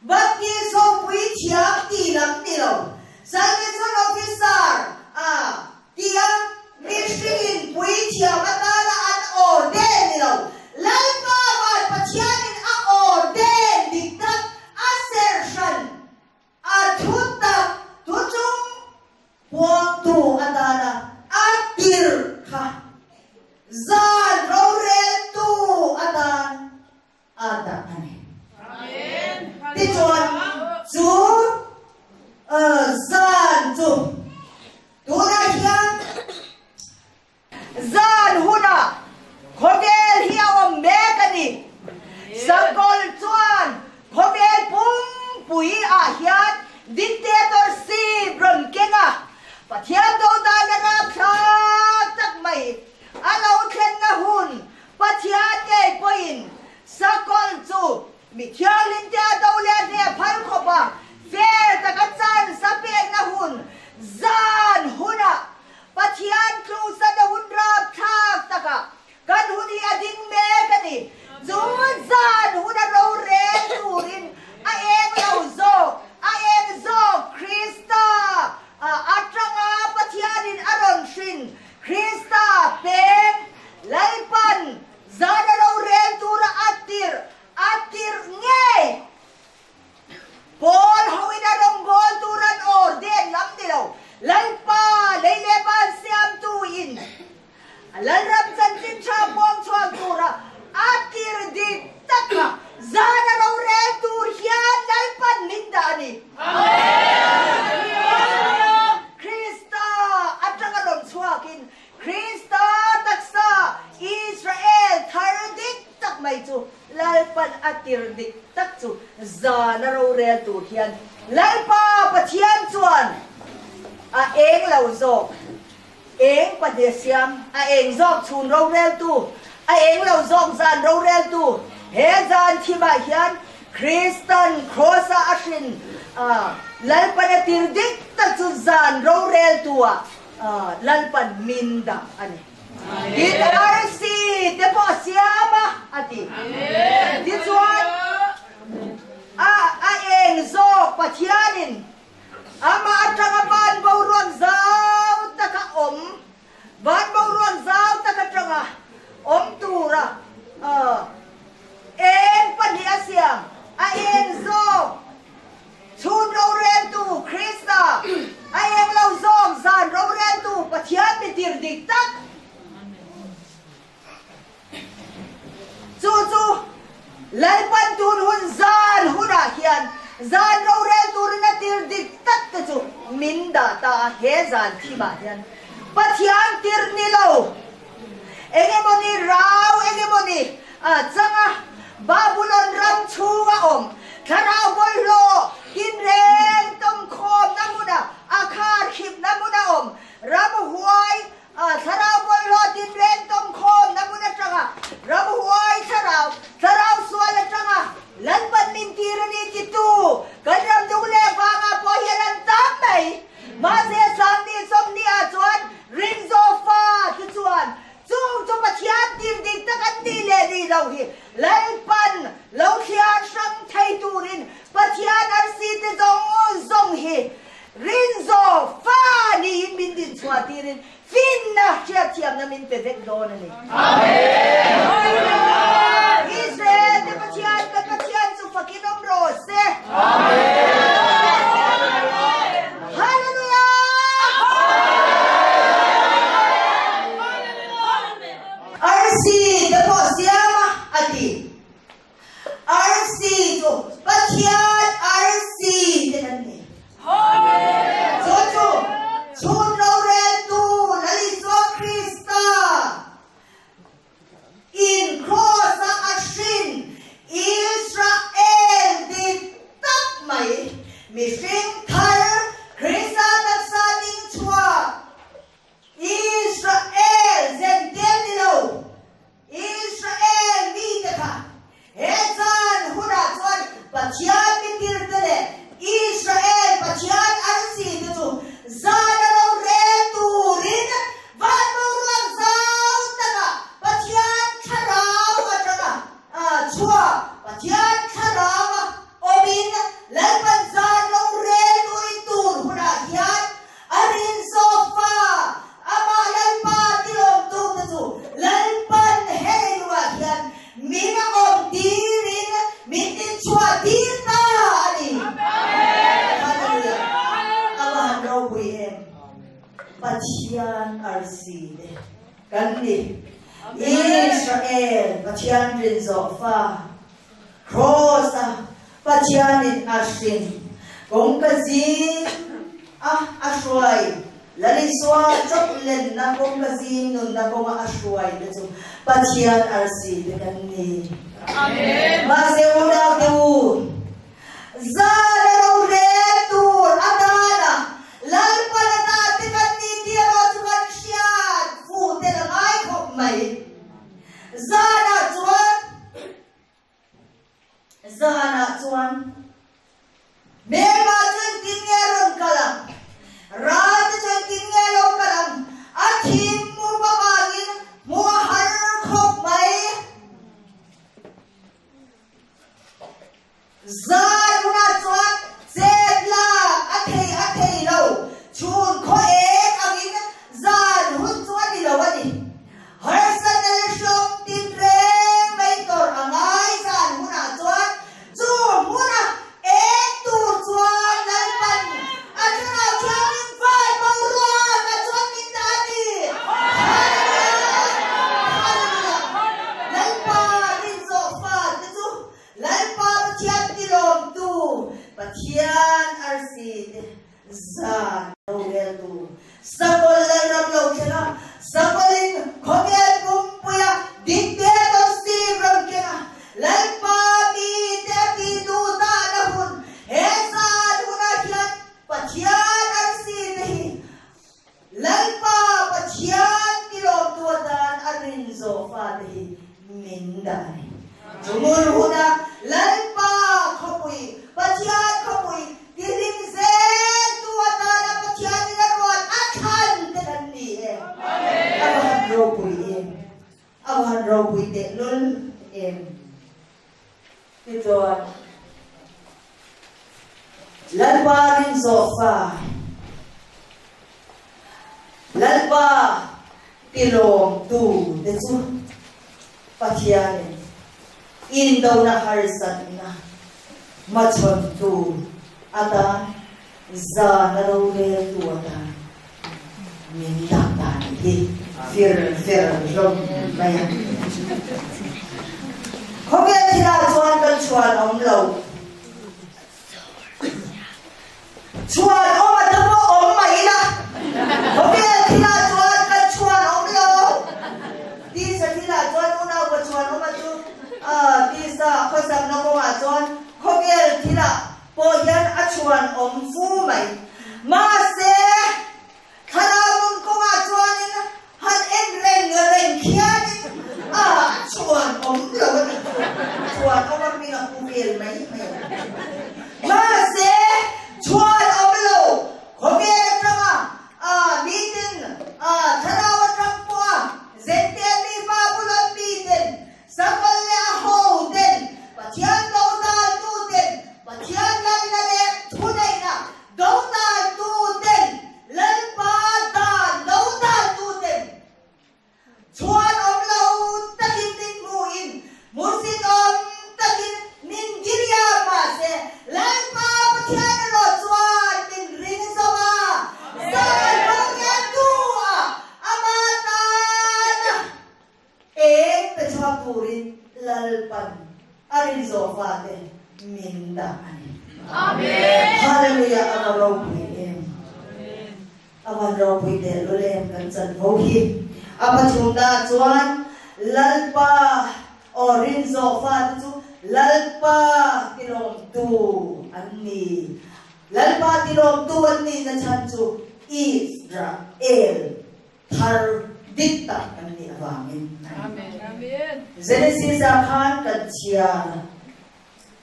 Baptist ho puithiam ti lam ni lo, Salvation Officer a tia mihringin puithiam atana an ordain ni lo, Lalpa van Pathianin a ordain dik tak a serhran a thu tak thu chung puangtu atana a tir kha zan roreltu atan a dah a ni. Tichuan chu zan chu tunah hian Zan hunah khawvel hi a awm mek a ni. Sakawlh chuan khawvel pumpui ah hian dictatorship rawn keng a, Pathian dodana rapthlak tak mai a lo thlenna hun Pathian ngei pawhin sakawlh chu mi thianghlim te a do leh hneh phal khawp a, fair taka chance a pekna hun zan hunah Pathian tluhsana hun rapthlak takah kan hun hi a ding mek a ni. Chu zan hun a rorel turin a eng lo zawk, a eng zawk Krista atanga Pathianin a rawn hrin Krista peng Lalpan zan a rorel tura a tirh a tirh ngei. Pawl hoin a rawngbâwl tur an awr den lam ni lo, Lalpa lei leh van siamtu in a Lalram chanchin tha puang chhuak tura a tir dik taka zan a rorel tur hian Lalpan min dah a ni. Krista atanga rawn chhuakin Krista taksa Israel thar dik tak mai chu Lalpan a tir dik tak chu zan a rorel tur hian Lalpa Pathian chuan a eng lo zawk, eng pahnih a siam, a eng zawk chhun roreltu, a eng lo zawk zan roreltu, he zan thimah hian Kristan Kraws-a a hrin Lalpan a tir dik tak chu zan roreltu-ah Lalpan min dah a ni. Tin arsi te pawh a siam a, a ti. Tichuan, a a eng zawk Pathianin amah atanga van boruak zau taka awm, van boruak zau tak atanga awm tura eng pahnih a siam, a eng zawk Chhun roreltu Krista, a eng lo zawk zan roreltu Pathian mi tir dik tak. Chu chu Lalpan tun hun zan hunah hian zan rorel turin a tir dik tak te chu min dah ta a, he zan thimah hian Pathian tir ni lo Engemawni rau engemawni changa Babulon ram chhunga awm thlarau bawlhhlawh tinreng tawmkhawmna hmuna a khar khipna hmuna awm ramhuai thlarau bawlhhlawh tinreng tawmkhawmna hmun atanga ramhuai thlarau thlarau sual atanga Lalpan min tir a ni titu kan ram dung leh vangah pawh hian an tam mai. Mahse Sangni sawmni ah chuan Rinzo fa te chuan chung chu Pathian tir dik tak an nih leh nih lo hi Lalpan lo thliar hrang thei turin Pathian arsi te zawng zawng hi Rinzo fa niin min din chhuah tirin finna hriatthiamna min pe vek dawn a ni. Israel te Pathian kan Pathian chu fakin awm rawh se. Hallelujah! Arsi te pawh siam a a ti. Arsi chu Pathian arsi te kan ni. Chu chu chhun roreltu Lal Isua Krista. arsi te kan ni. Israel Pathian rin zawh fa Kraws a Pathianin a hrin kawngka zing a a hruai Lal Isua chauh lenna kawngka zing nunna kawnga a hruai te chu Pathian arsi te kan ni. Mahse unaute u, zan a rorel tur atana Lalpan a dah te kan ni tih erawh chu kan hriat fuh tel a ngai khawp mai. Zanah chuan Zanah chuan Hmelma chu engtin nge a rawn kal ang? Ral te chu engtin nge a lo kal ang? A thim mup avangin hmuh a har khawp mai. Zan hunah chuan chet lak a thei a thei lo, chhun khaw eng angin zan hun chu a ni lo a ni. Harsatna leh hrehawm tin reng mai tawrh a ngai zan hunah chuan chu hmuna eng tur chuan Lalpan a thlarau thianghlim van boruakah chuan min dah a ni. Hallelujah! Hallelujah! Lalpa rinzawh fate chu Lalpa Pathian tilawmtu Pathian arsi te zan roreltu Sakawlh Lalram lo thleng a, Sakawlhin khawvel pumpuia dikte a tawn sim rawn keng a, Lalpa mite a tihtu tahna hun he zan hunah hian Pathian arsi te hi Lalpa Pathian tilawmtu atan a rin zawh fate hi min dah a ni. Chumur huna Lalpa khawpui, Pathian khawpui tihlim zeltu atana Pathianin a ruat a thlan te kan ni e. A va han ropui em! A va han ropui tehlul em! Tichuan, Lalpa rin zawh fa, Lalpa tilawmtu te chu Pathianin indona harsatna hmachhawntu atan zan a roreltu atan min dah dan hi fir fer hlawm mai a. Khawvel thilah chuan kan chhuan awm lo. Chhuan awm a ta pawh awm mai ila. Khawvel thilah chuan kan chhuan awm lo. Tisa thilah chuan unau ka chhuan awm a chu tisa khawsakna kawngah chuan khawvel thilah pawh hian a chhuan awm fu mai. Mahse, thlarau nun kawngah chuanin han en reng reng khianin a chhuan awm lo a ni. Chhuan awm a hming a pu vel mai mai a. Mahse, chhuan awm lo khawvel atanga mitin thlarau atang pawha Zente mi Babulon miten Sakawlh leh a hoten, Pathian dodaltuten, Pathian lalna leh thuneihna dodaltuten, Lalpa dan dodaltuten, chhuan awm lo takin min hmuhin, hmusit awm takin min giria mahse, Lalpa Pathian erawh chuan min ring zo a, zai roreltu ah ama tana Eng pe chhuak turin Lalpan a rin zawh fate min dah a ni. Hallelujah a va ropui em. A van ropui tehlul em kan chanvo hi. A pathumna chuan Lalpa aw rin zawh fate chu Lalpa tilawmtu an ni. Lalpa tilawmtu an nihna chhan chu Israel Thar dik tak kan nih avangin a ni. Genesis ah khan kan chhiar a,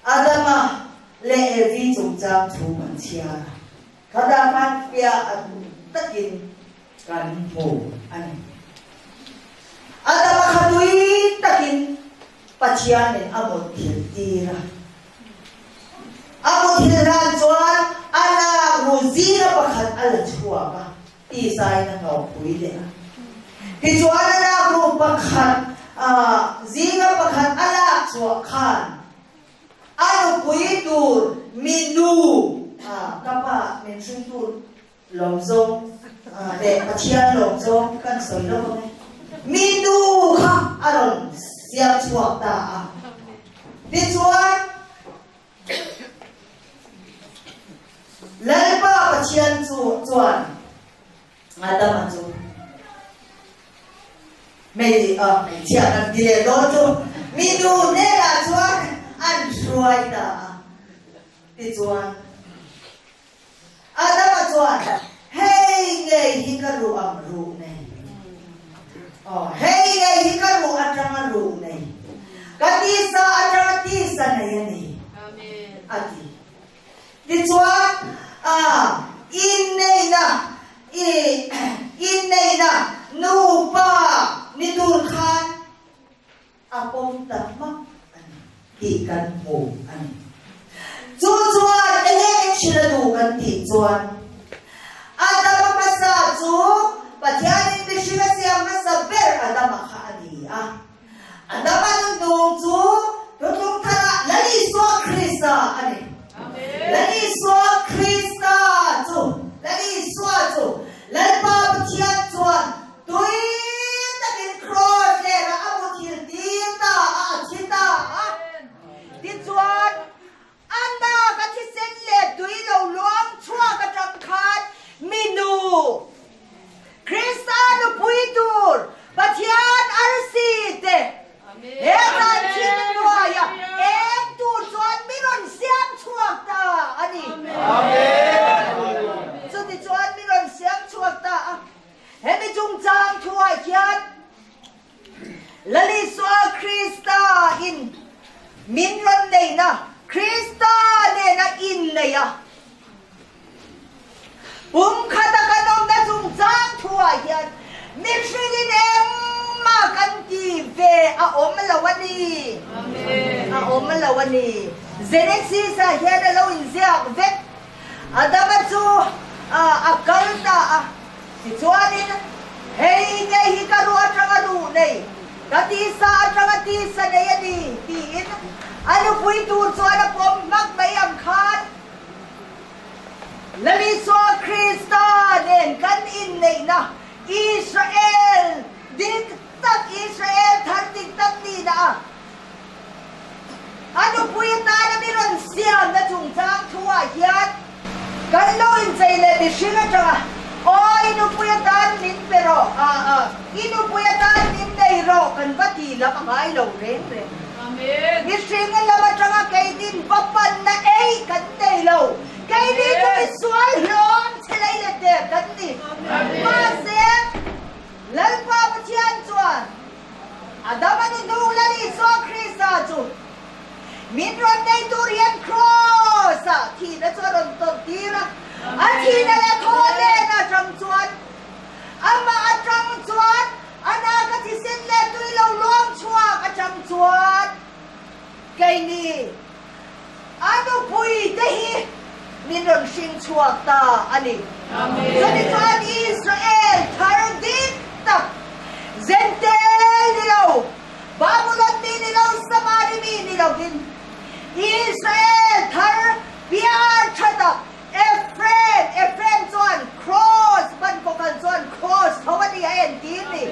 Adama leh Evi chungchang thu kan chhiar a, khatah khan fiah takin kan hmu a ni. Adama kha tui takin Pathianin a mutthilh tir a. A mutthilh hlan chuan a lak ru zinga pakhat a la chhuak a. Tisain a hnawhpui leh a. Tichuan a lak ru pakhat zinga pakhat a lak chhuah khan a nupui tur minu ka pa min hringtu lawmzawng leh Pathian lawmzawng ka. Kan sawi lo ang e. Mi nu kha a rawn siam chhuak ta a. Tichuan, Lalpa Pathian chu chuan Adama chu hmei a hmeichhia kan ti leh dawn chu mi nu hnenah chuan an hruai ta a. Tichuan, Adama chuan, Hei ngei hi ka ruh ang ruh nei. Aw, hei ngei hi ka ruh atanga ruh nei. Ka tisa atanga tisa nei a ni, a ti. Tichuan, a inneihna, i inneihna nupa ni tur khan a pawm ta hmak a ni tih kan hmu a ni. Chu chuan enge action a duh kan tih chuan Adama hmasa chu Pathianin mihring a siam hmasa ber Adama kha a ni a. Adama nundung chu Thuthlung tharah Lal Isua Krista a ni. Lal Isua Krista chu Lal Isua chu Lalpa Pathian chuan Tui takin Kraws lerah a muthil tir ta a, a thi ta a. Tichuan, a nak a thisen leh tui lo luang chhuak atang khan mi nu, Krista nupui tur Pathian arsi te he zan thim hnuaia eng tur chuan mi rawn siam chhuak ta a ni. Chutichuan mi rawn siam chhuak ta a. Hemi chungchang thuah hian Lal Isua Krista in min rawn neihna, Krista nena inneih a, pum khata kan awmna chungchang thuah hian mihringin engmah kan ti ve a awm lo a ni. A awm lo a ni. Genesis-ah hian a lo inziak vek. Adama chu a kal ta a, tichuanin, Hei ngei hi ka ruh atanga ruh nei, ka tisa atanga tisa nei a ni, tiin a nupui tur chuan a pawm hmak mai ang khan Lal Isua Krista nen kan inneihna Israel dik tak, Israel thar dik tak nihna a A nupui atana mi rawn siamna chungchang thuah hian kan lo inchei leh mihring atanga, Aw, i nupui atan min pe rawh, a, a, i nupui atan min nei rawh kan va ti lam a ngai lo reng reng. Mihring lam atanga keinin va panna ei kan nei lo. Keini chu misual hlawm che lei leh der kan ni. Mahse, Lalpa Pathian chuan Adama nu nu Lal Isua Krista chu min rawn nei tur hian Kraws-ah thihna chu a rawn tawrh tir a. A thihna leh thaw len atang chuan amah atang chuan a naka thisen leh tui lo luang chhuak atang chuan keini a nupui te hi min rawn hring chhuak ta a ni. Chutichuan Israel thar dik tak, Zentel ni lo, Babulon mi ni lo, Samari mi ni lovin, Israel thar piar tha tak, Ephraim, Ephraim chuan Kraws, ban kawkal chuan Kraws tho a ni a entir ni.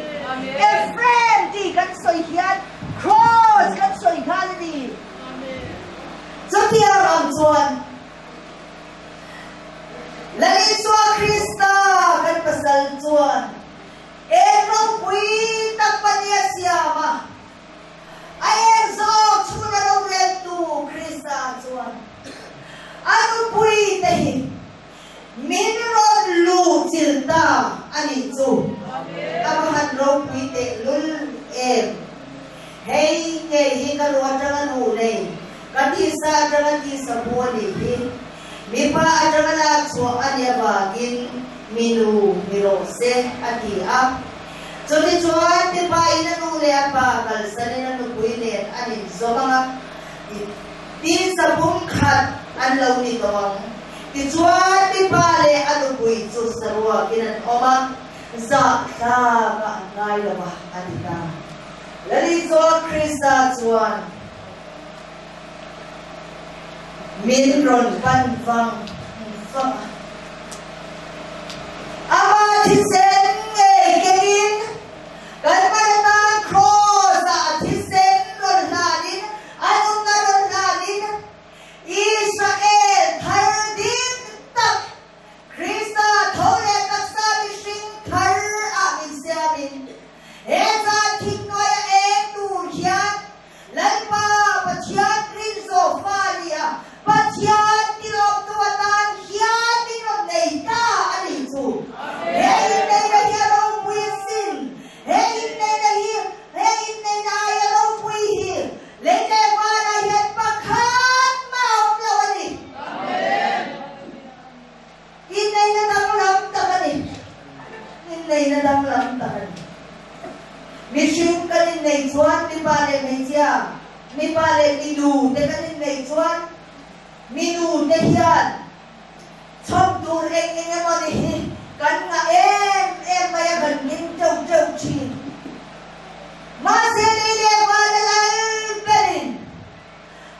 Ephraim tih kan sawi hian Kraws kan sawi nghal a ni. Chutiang ang chuan Lal Isua Krista kan pasal chuan eng ropui tak pania siam a, a eng zawk chhuna roreltu Krista chuan a nupui te hi min rawn luh chilh ta a nih chu. A va han ropui tehlul em! Hei ngei hi ka ruh atanga luh nei, ka tisa atanga tisa hmu a nih hi. Mipa atanga lak chhuah a nih avangin mi nu ni rawh se, a ti a. Chutichuan mipa in a nu leh a pa kalsanin a nupui nen an inzawm ang a, tisa pum khat an lo ni tawh ang. Tichuan mipa leh a nupui chu saruakin an awm a, zahthlak a an ngai lo a, a ti ta. Lal Isua Krista chuan min rawn pan vang vang a. Ama thisen ngei kengin. chuan mi nu te hian chhawm tur eng eng emaw ni hi kan ngah em em mai a, kan ring teuh teuh thin. Mahse lei leh van a lal berin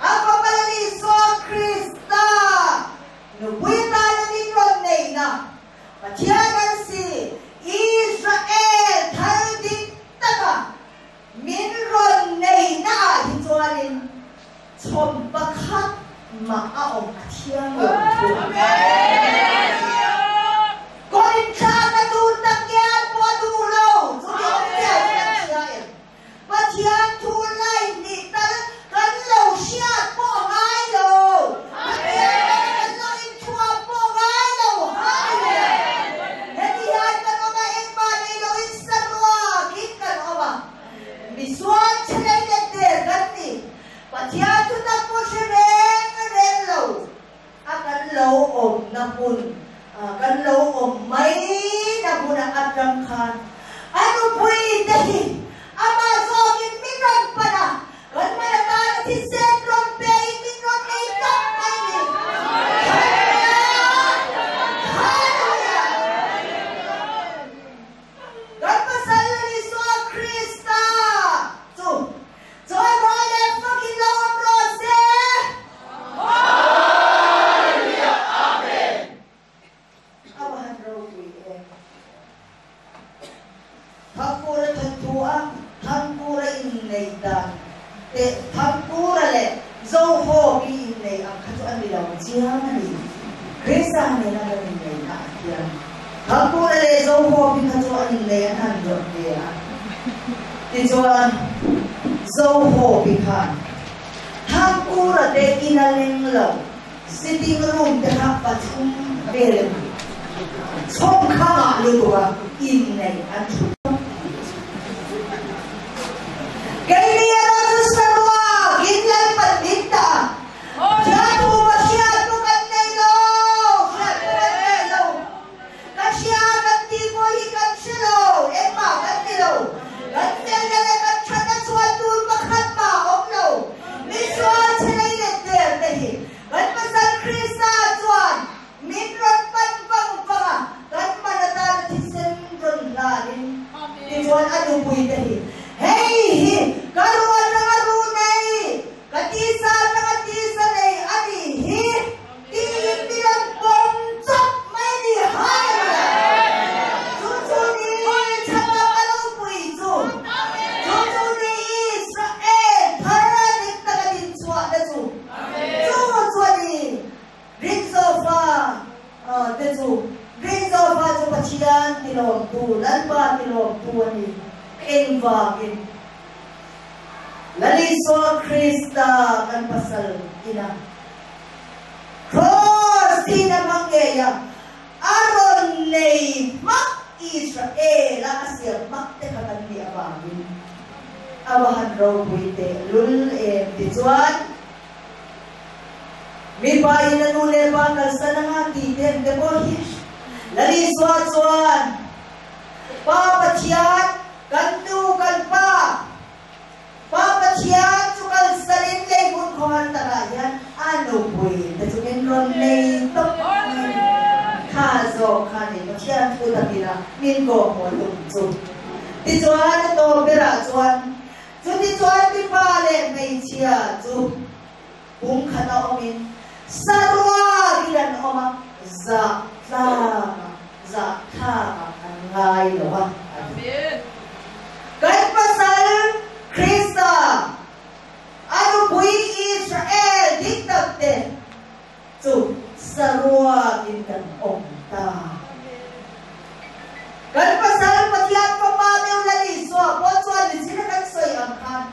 a fapa Lal Isua Krista nupui atana min rawn neihna Pathian an si, Israel thar dik taka Min rawn neihna ah hi chuanin chhawm pakhat mah a awm a thiang lo thu. Kawrin thlakna tur tak ngial pawh a duh lo, chumi awmzia chu kan hria em? Pathian thu line nih tal kan lo hriat pawh a ngai lo, Pathian laka kan lo inthuam pawh a ngai lo, Hallelujah! Heti hian kan awm a, engmah nei loin saruakin kan awm a, misual chhelei leh der kan ni. Pathian thutak pawh hre reng reng lo a kan lo awmna hmun, kan lo awm mai na hmuna atang khan a nupui te hi amah zawkin min rawn pan a, kan man atana thisen rawn pe in min rawn ei tawp mai ni. Hallelujah! Hallelujah! Kan pasal Lal Isua Krista chu chawimawi leh fakin lo awm rawh se. Hallelujah! Amen! A va han ropui em! Thangkura thawnthu a Thangkura inneih dan teh Thangkura leh Zohawki inneih ang kha chu a ni lo chiang a ni. Krista nena kan inneihna ah hian Thangkura leh Zohawki kha chu an inneih an han rawt ve a. Tichuan Zohawki khan Thangkura te in a leng lo. Sitting room te kha pathum vel a ni. Chhawm khangah lutuk a inneih an thut tawp. Keini erawh chu sarua ginlal pan min ta a, Hriattu pa hriattu kan nei lo, hriattu kan nei lo. Ka hria kan tih pawh hi kan hre lo, engmah kan ti lo. Kan felna leh kan thatna chhuan tur pakhat mah a awm lo. Misual chhe lei let der te hi kan pasal Krista chuan min rawn pan vang vang a, kan man atana thisen rawn hlanin tichuan a nupui te hi, Hei hi ka ru atanga ru nei, ka tisa atanga tisa nei a nih hi. Tiin mi rawn pawm chawp mai ni Hallelujah! Chu chu ni chhanna ka lo pui chu, chu chu ni Israel thar dik taka din chhuahna chu, chu chu a ni Rinzofa te chu, Rinzofa chu Pathian tilawmtu, Lalpa tilawmtu a ni, engvangin Lal Isua Krista kan pasal ina. Cross tin a hmang ngei a, a rawn nei hmak Israel-a a siam hmak te kha kan nih avangin a va han ropui teh lul em tichuan mipa in a nu leh pa kalsan anga tih te an te pawh hi Lal Isua chuan Pa Pathian kan nu kan pa Pa Pathian chu kalsalin lei hmun khawhar takah hian a nupui te chu min rawn nei tawp mai kha zawk kha ni Pathian thu takin a min kawhhmuh tum chu. Tichuan a tawp berah chuan chutichuan mipa leh hmeichhia chu pum khat a awmin saruakin an awm a, zah tlangah zah thlakah an ngai lo a, a ti. Kan pasal Krista, a nupui Israel dik tak te chu saruakin kan awm ta. Kan pasal Pathian Fapa meuh Lal Isua pawh chuan michina kan sawi ang khan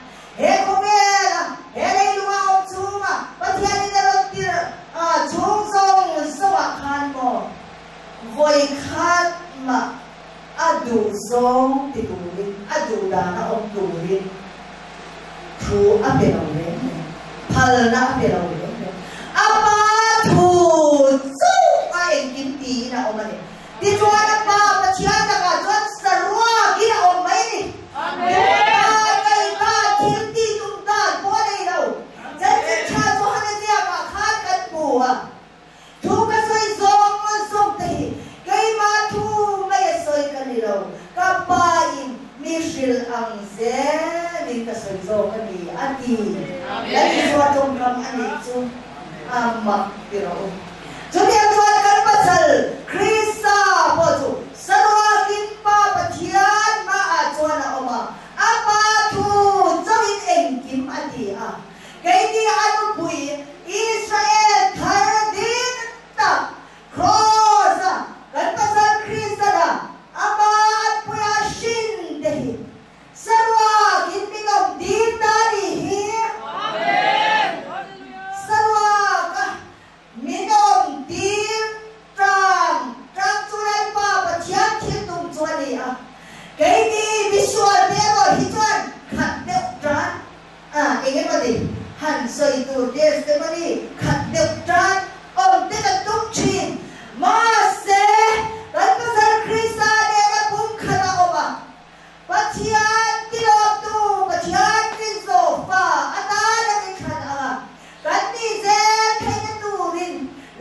he khawvela he leilunga awm chhunga Pathianin a rawn tirh chhung zawng zawngah khan maw Vawi khat mah a duh zawng ti turin, a duh dan a awm turin thu a pe lo reng reng, phalna a pe lo reng reng. A pa thu chauh a engkim tiin a awm a ni. Tichuan a pa Pathian lakah chuan saruakin a awm mai a ni. Duhdan, ngaihdan, thil tih tum dan pawh a nei lo. Chanchin tha chu han a ziak. a, thu ka sawi zawng zawng te hi keimah thu mai a sawi ka ni lo, ka Pa in mi hrilh ang zelin ka sawi zawk a ni, a ti. Lal Isua tawngkam a nih chu a mak ti rawh u. Chutiang chuan kan pasal Krista pawh chu saruakin Pa Pathian hmaah chuan a awm a, a Pa thu chauhin engkim a ti a. Keini a nupui Israel thar ding tak Kraws-a kan pasal Krista-na ama anpuia hrin te hi Saruakin min awm ding ta nih hi. Saruaka min awm ding tang tang chu Lalpa Pathian thil tum chu a ni a. Keini misual te erawh hi chuan khat deuh tan a eng emaw ni han sawi tur test emaw ni khat deuh tan awm te kan tum thin. Mahse, kan Pasal Krista nena pum khat a awm a. Pathian tilawmtu Pathian rinzawh fa atan an inthlan ang a, kan ni zel theihna turin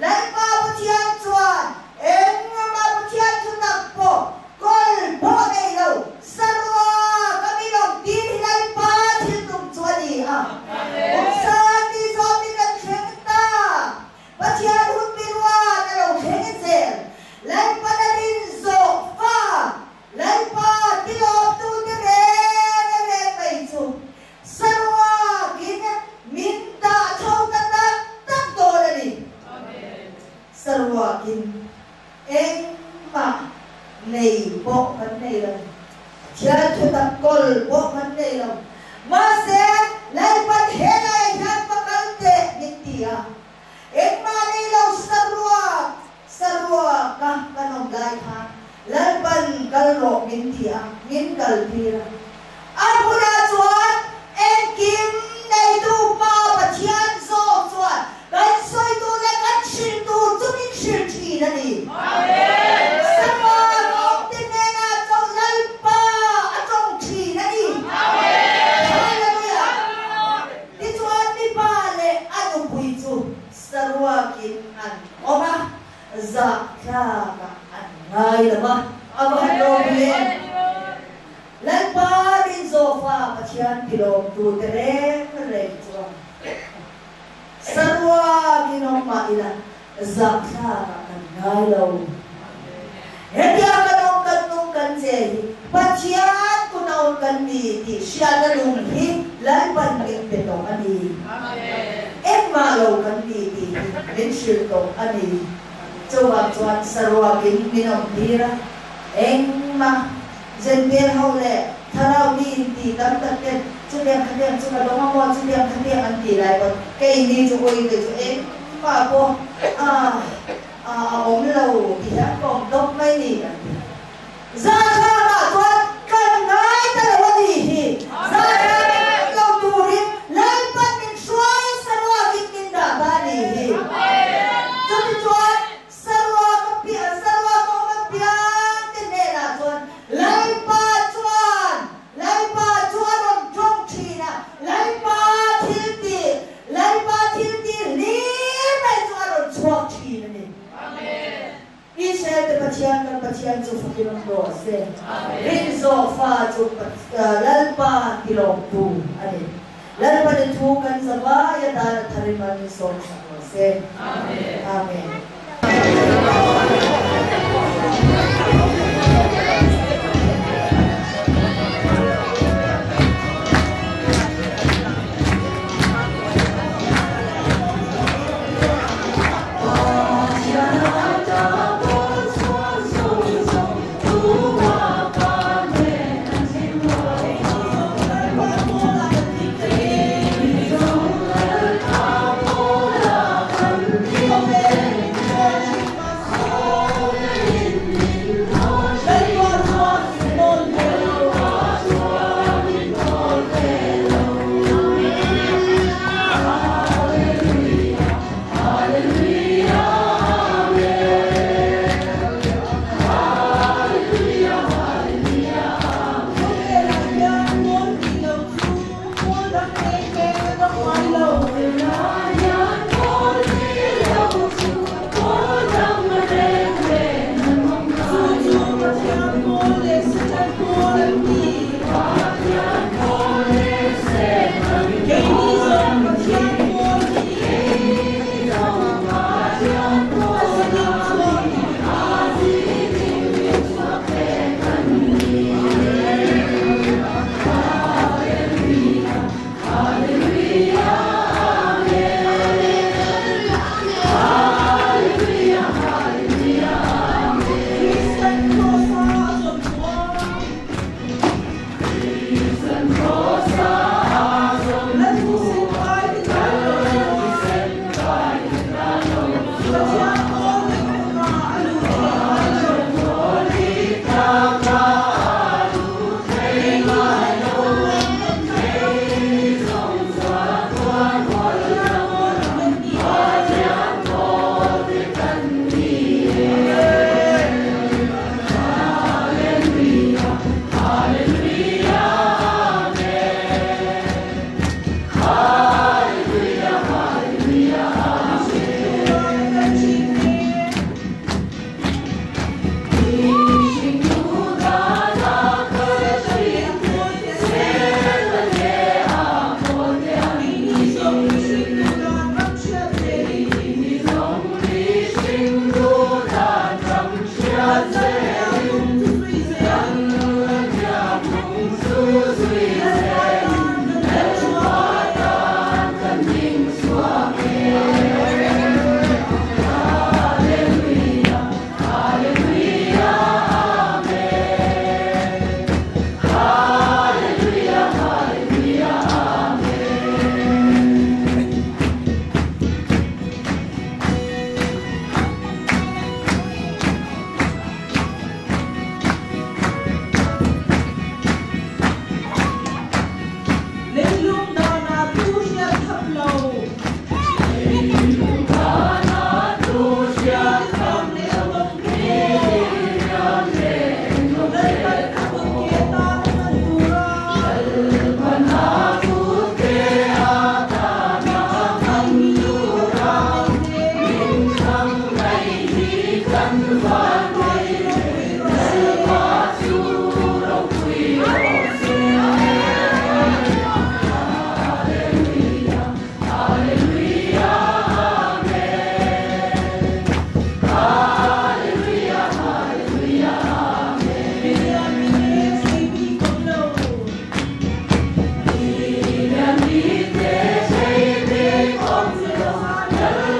Lalpa Pathian chuan engmah Pathian thu tak pawh kawl pawh nei lo sarua ka mi lawm tir hi Lalpa thil tum chu a ni a. Kumsan tih zawmin kan thleng ta. Pathian hun biruat a lo thleng zel. Lalpan a rinzawh fa Lalpa tilawmtute reng reng mai chu saruakin min dah tho ta tak tak dawn a ni. Saruakin engmah nei pawh kan nei lo, Pathian thutak kawl pawh kan nei lo. Mahse, Lalpan helaiah hian va kal teh min ti a, Engmah nei lo saruak saruaka kan awm lai khan Lalpan kal rawh min ti a, min kal tir a. A hmunah chuan engkim neitu Pa Pathian zawk chuan kan sawi tur leh kan hrilh tur chu min hrilh thin a ni. Saruak a awm te hnenah chauh Lalpa a tawng thin a ni. Hallelujah! Tichuan mipa leh a nupui chu saruakin an awm a, zahtlakah an ngai lo va, a va han ropui em! Lalpa Rinzawfa Pathian tilawmtute reng reng chuan saruakin awm mah ila zahtlakah kan ngai lo. Hetiang kan awm kan nung kan che hi Pathian kut a awm kan ni tih hriatna lung hi Lalpan min pe tawh a ni. Engmah lo kan ni tih hi min hrilh tawh a ni. Chuvang chuan saruakin min awm tir a, engmah Jentail ho leh thlarau mi in ti tam tak ten chutiang khatiang chu ka dawng a maw chutiang khatiang an ti lai pawn keini chu ui te chu engmah pawh a a awm lo ti hian ka awm tawp mai ni kan ti. Zathlamah chuan kan ngai ta lo a nih hi. Zathlam in awm lo turin Lalpan min hruai saruakin min dah ta a nih hi. Chutichuan Sarua ka piah, Sarua ka awm a piang te hnenah chuan Lalpa chuan, Lalpa chu a rawn tawng thin a, Lalpa thil tih, Lalpa thil tih hlir mai chu a rawn chhuak thin a ni. Israel te Pathian kan Pathian chu fakin awm rawh se. Rinzawh fa chu Lalpa tilawmtu a ni. Lalpa ni thu kan zavai a dan a tharim a min sawm sak rawh se. Amen.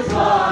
Tha.